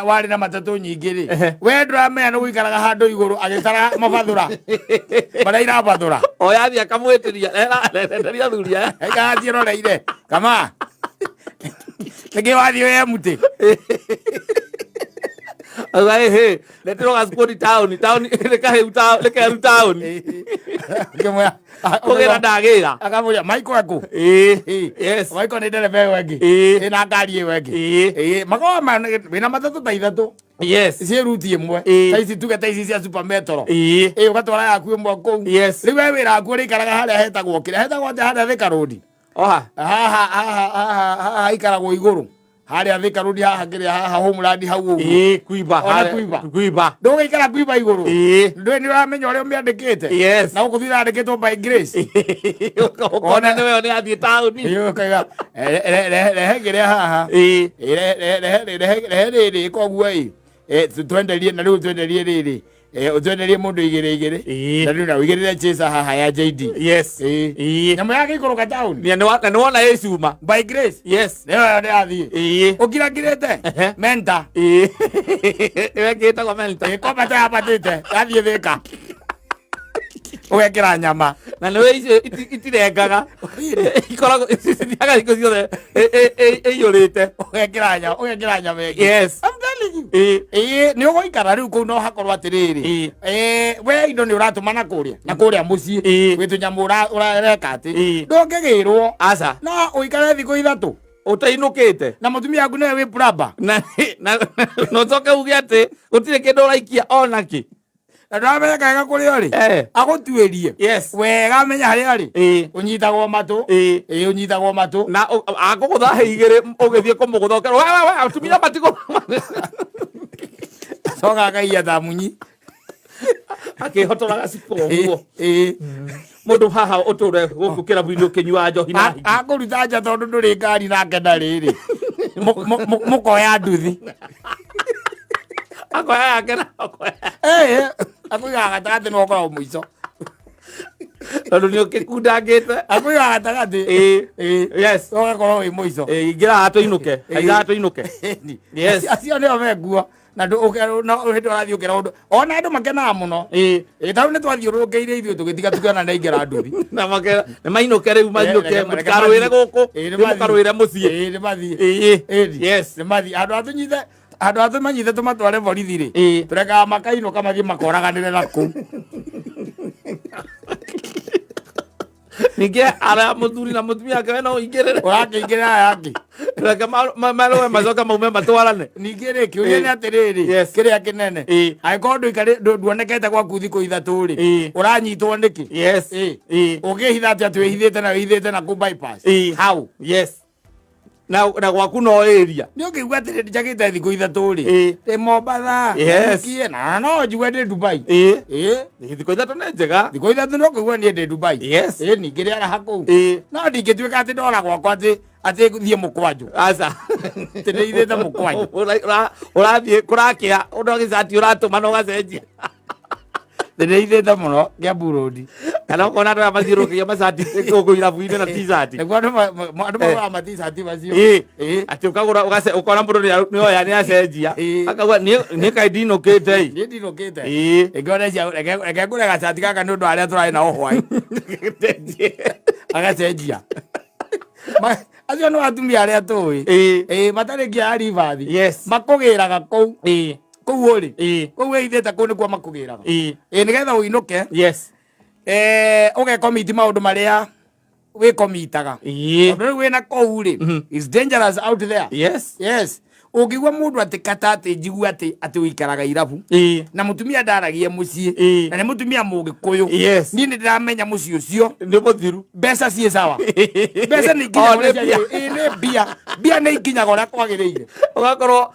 Warĩ na matatũ nyingĩ rĩ. Ehe. We ndũramenya nĩ gũikaraga handũ igũrũ agĩtara mabathũra. Marĩa irabathũra. O yathiĩ akamwĩtĩria, erenderia athuri aya. Aikara ciĩroreire. Kama. Nĩkĩ wathiĩ wĩ mũtĩ? Auga ĩhĩ, reterwo gacukũri taũni, taũni nĩ kahĩu taũni, nĩ keru taũni. Ngĩmwĩra. Kũgĩra ndagĩra. Akamũria Michael ekũ? Ĩĩ. Yes. Michael nĩ ndereba ĩyo ĩngĩ. Ĩĩ. Ĩna ngari ĩyo ĩngĩ. Ĩĩ. Ĩĩ, makoragwo wĩna matatũ ta ithatũ. Yes. Ciĩ ruti ĩmwe. Ĩĩ. Ta ici tuge ta ici cia Super Metro. Ĩĩ. Ĩĩ, ũgatwara yaku ĩmwe kũu. Yes. Rĩu we wĩra waku ũrĩikaraga harĩa hetagwo kĩrĩa hetagwo atĩa harĩa Thika Road. Oha. Haha haha haha haha haikaragwo igũrũ. Harĩa Thika Road haha kĩrĩa haha Homeland hau ũguo. Ĩĩ, kuimba. Ona harĩa- kuimba. Kuimba. Ndũgũikara kuimba igũrũ. Ĩĩ. Ndũĩ nĩ ũramenya ũrĩa ũmĩandĩkĩte. Yes. Na gũkũ thutha yandĩkĩtwo by Grace. Ũkona nĩwe nĩ athiĩ taũni. Ĩĩ, ũkauga, rehe kĩrĩa haha. Ĩĩ. Ĩĩ, rehe rĩrĩ koguo ĩ twenderie na rĩu twenderie rĩrĩ ũtwenderie mũndũ igĩrĩ igĩrĩ. Ĩĩ. Na rĩu na ũigĩrĩre chaser haha ya JD. Yes. Ĩĩ. Ĩĩ. Nyamũ ya gĩikũrũka taũni. Na nĩ wona ĩ cuma. By Grace. Yes. Nĩyo nĩ yathiĩ. Ĩĩ. Ũkirakirĩte. Ehe. Menta. Ĩĩ. Ĩyo ĩngĩ ĩtagwo menta. Ĩĩ, kwambata yambatĩte yathiĩ Thĩka. Ũgekĩra nyama. Na nĩwe icio itirengaga. Ikoragwo cithiaga hingo ciothe ĩiyũrĩte. Ũgekĩra nyama, ũgekĩra nyama ĩngĩ. Yes. I'm telling you. Ĩĩ. Ĩĩ, nĩ ũgũikara rĩu kũu no hakorwo atĩrĩrĩ. Ĩĩ. Ĩĩ, we indo nĩ ũratũma na kũrĩa na kũrĩa mũciĩ. Ĩĩ. Gwĩ tũnyamũ ũreka atĩ. Ĩĩ. Ndũngĩgĩrwo. Aca. No ũikare thikũ ithatũ. Ũtainũkĩte. Na mũtumia waku nĩwe wĩ plumber. Na na na ũcoke uge atĩ gũtirĩ kĩndũ ũraikia ona kĩ. Na ndũramenya kega kũrĩa ũrĩ. Eh. Agũtuĩrie. Yes. Wega amenya harĩa arĩ. Ĩĩ. Ũnyitagwo matũ. Ĩĩ. Ĩĩ, ũnyitagwo matũ. Na akũgũtha hĩ igĩrĩ ũgĩthiĩ kũmũgũtha ũkerwo we we we atumia matigũ. Coka akaiya ta munyi. Akĩhotora gaciko ũguo. Ĩĩ. Mũndũ haha ũtũre gũkũ kĩrabu-inĩ ũkĩnyua njohi na higi. Akũruta nja tondũ ndũrĩ ngari nake ndarĩ rĩ. Mũkoya nduthi. Akoya yake na akoya. Ĩĩ, akũigaga gatagatĩ nĩwe ũkoragwo mũico. Tondũ nĩ ũkĩkundangĩte. Akũigaga gatagatĩ. Ĩĩ. Ĩĩ. Yes. Ũgakorwo wĩ mũico. Ĩĩ, ingĩra haha tũinũke. Ingĩra haha tũinũke. Yes. Acio nĩo menguo. Na hĩndĩ ũrathiĩ ũkĩra ũndũ. Ona andũ makenaga mũno. Ĩĩ. Ĩĩ, tarĩu nĩ twathiũrũrũkĩire ithuĩ tũgĩtiga tũkĩona nĩ aingĩra nduthi. Na make nĩ mainũke rĩu mainũke mũtikarũĩre gũkũ. Ĩĩ, nĩ Rĩu mathiĩ. mũkarũĩre mũciĩ. Ĩĩ, nĩ mathiĩ. Ĩĩ. Ĩĩ. Yes. Nĩ mathiĩ. Handũ ha tũnyite handũ ha tũmanyite tũmatware borithi rĩ. Ĩĩ. Tũrekaga makainũka mathiĩ makoraganĩre na kũu. Ningĩ arĩa mũthuri na mũtumia wake we no ũingĩrĩre. Ũrakĩingĩrĩra aya angĩ. Reke marũe macoke maume matwarane. Ningĩ rĩ kĩũria nĩ atĩrĩrĩ Yes. kĩrĩa kĩnene Ĩĩ. angĩkorwo nduonekete gwaku thikũ ithatũ rĩ Ĩĩ. ũranyitwo nĩkĩ? Yes. Ĩĩ. Ĩĩ. Ũngĩhitha atĩa atĩ wĩhithĩte na wĩhithĩte na kũ bypass? Ĩĩ. How? Yes. Na gwaku no area. Nĩ ũngĩigua atĩrĩ njagĩte thikũ ithatũ rĩ Ĩĩ. ndĩ Mombatha Yes. Ndukie, na no njigue ndĩ Dubai. Ĩĩ. Ĩĩ. Thikũ ithatũ nĩ njega. Thikũ ithatũ no kũigua niĩ ndĩ Dubai. Yes. Ĩĩ, ningĩ rĩaraha kũu. Ĩĩ. No ndingĩtuĩka atĩ ndora gwakwa atĩ atĩ thiĩ mũkwanjũ. Aca. Atĩ ndĩithĩte mũkwanjũ. Ũrathiĩ kũrakĩa ũndũ gĩcati ũratũma na ũgacenjia. Ndĩithĩte mũno Kiambu Road. Kana ũkona andũ aya mathiũrũrũkagia macati gũkũ irabu-inĩ na t-shirt. Nĩguo andũ andũ magũraga ma-t-shirt macio. Ĩĩ. Ĩĩ. Atĩ ũkagũra ũkona mũndũ nĩoya nĩacenjia. Ĩĩ. Akauga niĩ kaĩ ndinũkĩte ĩ. Niĩ ndinũkĩte. Ĩĩ. Ĩngĩ cia reke ngũre gacati gaka nĩ ũndũ wa arĩa tũrarĩ nao hwaĩ. Agacenjia. Acio nĩ atumia arĩa tũĩ. Ĩĩ. Ĩĩ, matarĩ nginya ribathi. Yes. Makũgĩraga kũu. Ĩĩ. Kũu ũrĩ. Ĩĩ. Kũu wĩhithĩte kũu nĩkuo makũgĩraga. Ĩĩ. Ĩĩ, nĩgetha ũinũke. Yes. Ũgekomiti maũndũ marĩa wĩkomitaga. Ĩĩ. Tondũ rĩu wĩna kũu rĩ, it's dangerous out there. Yes. Yes. Ũngĩigua mũndũ atĩ kata atĩ njigua atĩ atĩ ũikaraga irabu. Ĩĩ. Na mũtumia ndaragia mũciĩ. Ĩĩ. Na nĩ mũtumia mũgĩkũyũ. Yes. Niĩ nĩ ndĩramenya mũciĩ ũcio. Nĩ mũthiru. Mbeca ciĩ sawa. Mbeca nĩ ikinyaga O, ũrĩa nĩ ciagĩrĩire. Ĩĩ, nĩ mbia. Mbia nĩ ikinyaga ũrĩa kwagĩrĩire. Ũgakorwo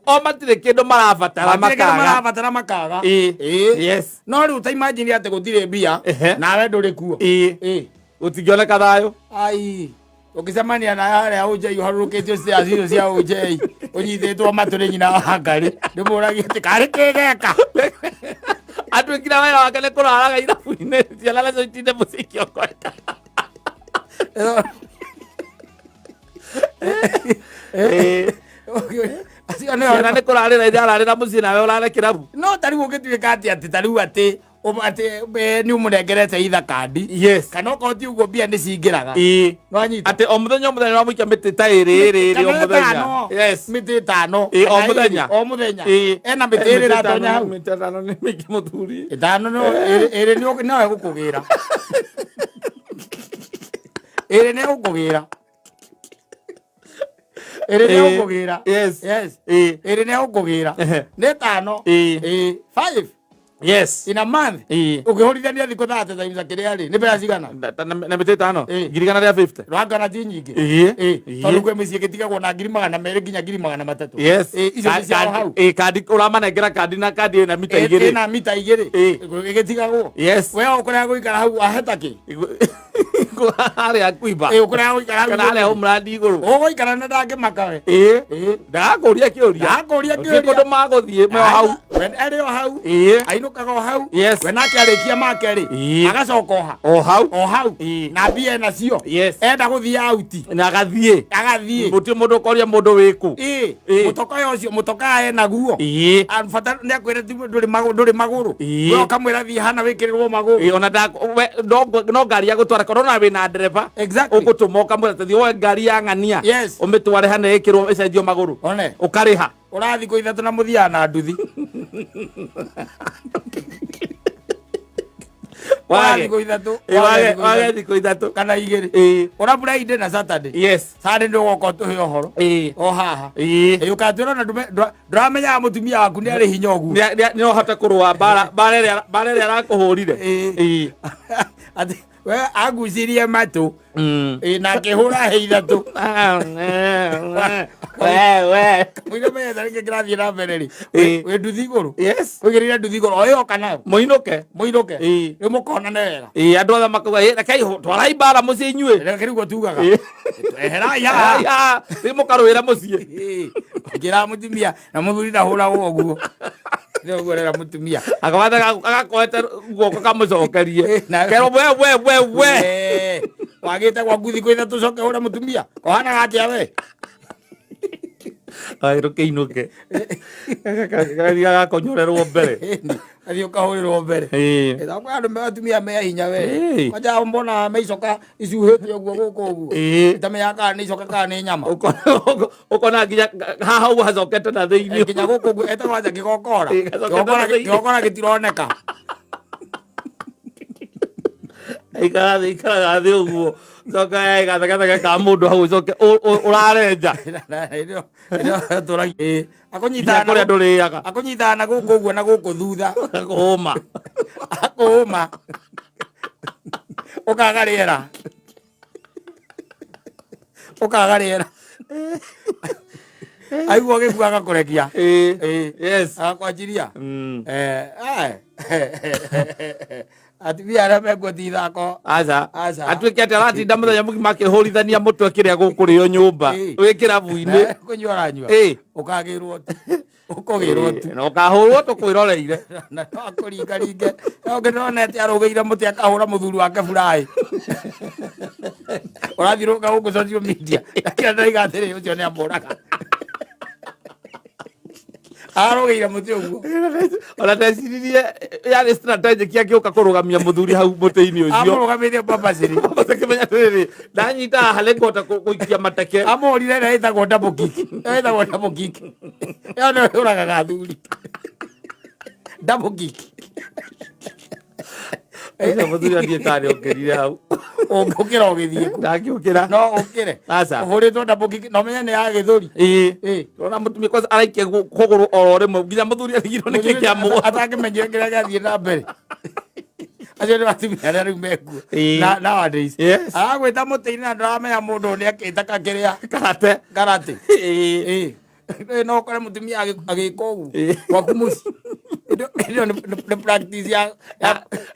o matirĩ kĩndũ marabatara Matirĩ kĩndũ makaga. marabatara makaga. Ĩĩ. Ĩĩ. Yes. No rĩu ta imagine atĩ gũtirĩ mbia Ehe. nawe ndũrĩ kuo. Ĩĩ. Ĩĩ. Gũtingĩoneka thayũ. Ai, ũngĩcemania na harĩa ũnjei ũharũrũkĩtio stairs icio cia ũnjei ũnyitĩtwo matũ nĩ nyina wa ngarĩ ndĩmũragie atĩ karĩ kĩgeka. Atuĩkire wĩra wake nĩ kũraraga irabu-inĩ, ciana nacio itinde mũciĩ ikĩokoeka. Acio nĩo Ciana nĩ kũrarĩra irararĩra mũciĩ nawe ũrare kĩrabu. No ta rĩu ũngĩtuĩka atĩ atĩ ta rĩu atĩ atĩ nĩ ũmũnengerete itha kandi Yes. kana okorwo ti ũguo mbia nĩ cingĩraga. Ĩĩ. Nĩwanyita? Atĩ o mũthenya o mũthenya ũramũikia mĩtĩ ta ĩrĩ ĩrĩ ĩrĩ o Kana mũthenya. ĩtano. Yes. Mĩtĩ ĩtano. Ĩĩ, o Kana ĩrĩ, mũthenya. o mũthenya. Ĩĩ. Ena mĩtĩ ĩrĩ ĩratonya hau. Mĩtĩ ĩtano nĩ mĩingĩ mũthuri. Ĩtano no ĩrĩ ĩrĩ no ĩgũkũgĩra. Ĩrĩ nĩ ĩgũkũgĩra. Ĩrĩ nĩ Ĩĩ. ĩgũkũgĩra. Yes. Yes. Ĩĩ. Ĩrĩ nĩ ĩgũkũgĩra. Ehe. Nĩ ĩtano. Ĩĩ. Ĩĩ. Five Yes. in a month. Ĩĩ. Ũkĩhũrithania thikũ 30 times kĩrĩa rĩ, nĩ mbeca cigana? Na mĩtĩ ĩtano. Ĩĩ. 150,000. Rwangana ti nyingĩ. Ĩĩ. Ĩĩ. Ĩĩ. Tondũ kwĩ mĩciĩ ĩgĩtigagwo na 200,000 nginya 300,000. Yes. Ĩĩ, icio nĩ ciao hau. Ĩĩ, kandi ũramanengera kandi na kandi ĩna mita igĩrĩ. Ĩna mita igĩrĩ. Ĩĩ. Ĩgĩtigagwo. Yes. We ũkũrĩa gũikara hau waheta kĩ? Harĩa kuimba. Ĩĩ, ũkũrĩa gũikara hau. Kana harĩa homeland igũrũ. Ũgũikara na ndangĩmaka we. Ĩĩ. Ĩĩ. Ndagakũria kĩũria. Ndagakũria Gũtirĩ kĩũria. kũndũ magũthiĩ me o hau. We arĩ o hau. Ĩĩ. Ainũkaga o hau. Yes. We nake arĩkia make rĩ. Ĩĩ. Agacoka o ha. O hau. O hau. Ĩĩ. Na mbia ena cio. Yes. Enda gũthiĩ auti. Na agathiĩ. Agathiĩ. Gũtirĩ mũndũ ũkoria mũndũ wĩkũ. Ĩĩ. Ĩĩ. Mũtoka ũcio mũtoka ena guo. Ĩĩ. Bata nĩ akwĩra ti ndũrĩ magũrũ ndũrĩ magũrũ. Ĩĩ. We ũkamwĩra thiĩ hana wĩkĩrĩrwo magũrũ. Ĩĩ, ona no ngari ya gũtwara korwo na wĩna ndereba Exactly. ũgũtũma ũkamwĩra tũthiĩ woe ngari ya ng'ania Yes. ũmĩtware hana ĩkĩrwo ĩcenjio magũrũ One. ũkarĩha. Ũrathiĩ thikũ ithatũ na mũthiaga na nduthi. Ũrathiĩ thikũ ithatũ. Ĩĩ, Wage thikũ wage ithatũ. thikũ ithatũ. Kana igĩrĩ. Ĩĩ. Ũra Friday na Saturday. Yes. Sunday nĩ ũgoka ũtũhe ũhoro. Ĩĩ. O haha. Ĩĩ. Ĩĩ, ũkatwĩra ona ndũramenyaga mũtumia waku nĩ arĩ hinya ũguo. Nĩ ũhote kũrũa mbara ĩrĩa arakũhũrire. Ĩĩ. Ĩĩ. Atĩ we angucirie matũ. Ĩĩ, na akĩhũra hĩ ithatũ. We, we. Mũire menyete nĩkĩ kĩrathiĩ na mbere rĩ. Ĩĩ. Wĩ nduthi igũrũ. Yes. Ũigĩrĩire nduthi igũrũ o ĩyo kana Mũinũke. mũinũke. Ĩĩ. Rĩu mũkonane wega. Ĩĩ, andũ othe makauga, "Ĩ, rekei twarai mbara mũciĩ inyuĩ." Reke rĩu tugaga. Ĩĩ. Eherai haha. Aya, rĩu mũkarũĩra mũciĩ. Ĩĩ. Njĩra mũtumia na mũthuri ndahũragwo ũguo. Nĩ ũguo rera mũtumia. Akabatha agakoete guoko kamũcokerie. Ĩĩ, Kerwo we we we we. Wee, wagĩte gwaku thikũ ithatũ ũcoke ũhũre mũtumia. Kohanaga atĩa we? Ai rũkĩinũke. Gathiĩ gagakonyorerwo mbere. Ĩni, athiĩ ũkahũrĩrwo mbere. Ĩĩ. Ĩĩ, kwĩ andũ atumia me hinya we. Ĩĩ. Kwanja mbona meicoka icuhĩte ũguo gũkũ ũguo. Ĩĩ. Itamenyaga kana nĩ icoka kana nĩ nyama. Ũkona nginya haha ũguo hacokete na thĩinĩ. Nginya gũkũ ũguo etagwo atĩa kĩgokora. Ĩĩ, gacokete na thĩinĩ. Kĩgokora gĩtironeka. Ikara thĩ, ikaraga thĩ ũguo. Coka gathegathege ka mũndũ hau ũcoke ũrarenja. Ĩĩ, Nginya akũnyitaga kũrĩa ndũrĩaga. Akũnyitaga na gũkũ ũguo na gũkũ thutha. Kũũma. Akũũma. Ũkaga rĩera. Ũkaga rĩera. Aigua gĩkua agakũrekia. Ĩĩ. Ĩĩ. Yes. Agakwanjiria. Atumia arĩa mekuo ti ithako. Aca. Aca. Atuĩke atĩ aratinda mũthenya mũgima akĩhũrithania mũtwe kĩrĩa gũkũrĩo nyũmba. Ĩĩ. Wĩ kĩrabu-inĩ. Kũnyua aranyua. Ĩĩ. Ũkagĩrwo tu. Ũkũgĩrwo tu. Na ũkahũrwo tũkwĩroreire. Na no akũringaringe. No ũngĩ atĩ arũgĩire mũtĩ akahũra mũthuri wake buraĩ. Ũrathiũrũrũka gũkũ social media. Kĩrĩa ndĩraiga atĩrĩ ũcio nĩ amũraga. Arũgĩire mũtĩ ũguo. Ona ndeciririe yarĩ strategic angĩũka kũrũgamia mũthuri hau mũtĩ-inĩ ũcio. Amũrũgamĩtie purposely. Akĩmenya atĩrĩrĩ, ndanyita haha nĩngũhota gũikia mateke. Amũhũrire ĩrĩa ĩtagwo double kick. Ĩyo ĩtagwo double kick. Ĩyo nĩyo yũragaga athuri. Double kick. Ũcio mũthuri athiĩ karĩ okĩrire hau. Ũngĩũkĩra ũgĩthiĩ kũ? Ndangĩũkĩra. No ũkĩre. Aca. Ũhũrĩtwo double kick na ũmenye nĩ ya gĩthũri. Ĩĩ. Ĩĩ. Ona mũtumia kwanza araikia kũgũrũ oro rĩmwe nginya mũthuri arigirwo nĩkĩ kĩamũgũtha. Atangĩmenyire kĩrĩa gĩathiĩ na mbere. Acio nĩ atumia arĩa rĩu mekuo. Ĩĩ. Nowadays. Yes. Aragwĩta mũtĩ-inĩ na ndũramenya mũndũ ũyũ nĩ akĩte kakĩrĩa Karate. karate. Ĩĩ. Ĩĩ. No ũkore mũtumia agĩka ũguo Ĩĩ. gwaku mũciĩ. Ĩyo nĩ practice ya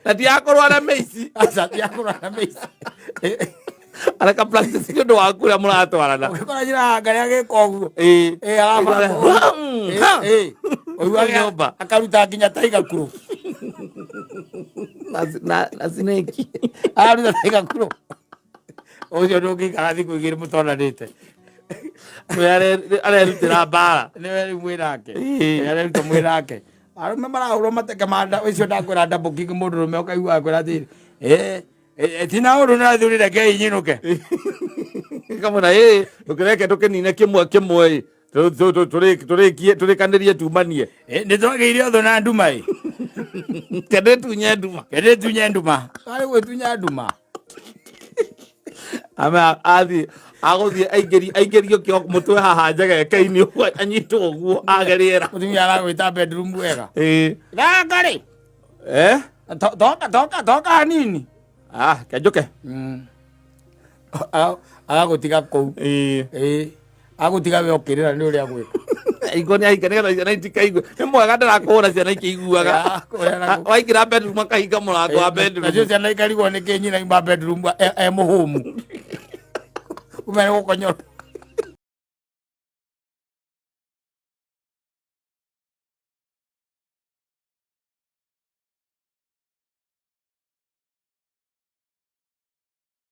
Na ti ya kũrũa na mĩici. Aca, ti ya kũrũa na mĩici. Areka practice nĩ ũndũ waku ũrĩa mũratwarana. Ũgĩkora njĩra ngarĩ agĩka ũguo. Ĩĩ. Ĩĩ, arabanga. Ĩĩ, ũiguaga Nyũmba. Akaruta nginya taiga kuro. Na sineki. Aruta taiga kuro. Ũcio ndũngĩikara thikũ igĩrĩ mũtonanĩte. Nĩwe arerutĩra mbara. Nĩwe rĩu mwĩ nake. Ĩĩ. Areruta mwĩ nake. Arũme marahũrwo mateke ma nda ũcio ndakwĩra double kick mũndũ rũme ũkaigua akwĩra atĩrĩ, ĩĩ, tina ũndũ nĩrathurire reke inyinũke. Kamũra ĩ ndũkĩreke tũkĩnine kĩmwe kĩmwe ĩ tũrĩkie tũrĩkanĩrie tumanie. Nĩ twagĩire ũthũ na nduma ĩ. Kende tunye nduma. Kende tunye nduma. Arĩ gwĩtunya nduma. Ama athiĩ agũthiĩ aingĩrio kĩo mũtwe haha njegeke-inĩ ũguo anyitwo ũguo age rĩera. Mũtumia aragwĩta bedroom wega. Ĩĩ. Gaka rĩ. Eh? Toka toka toka hanini. Ah, kenjũke. Agagũtiga kũu. Ĩĩ. Ĩĩ. Agũtiga we ũkĩrĩra nĩ ũrĩa gwĩka. Aigua nĩ ahinga nĩgetha ciana itikaigue. Nĩ mwega ndarakũhũra ciana ikĩiguaga. Ya, kũrĩa na kũu. Waingĩra bedroom akahinga mũrango wa bedroom. Nacio ciana ikarigwo nĩ kĩ nyina ima bedroom e mũhũmu. Ume gũkonyora.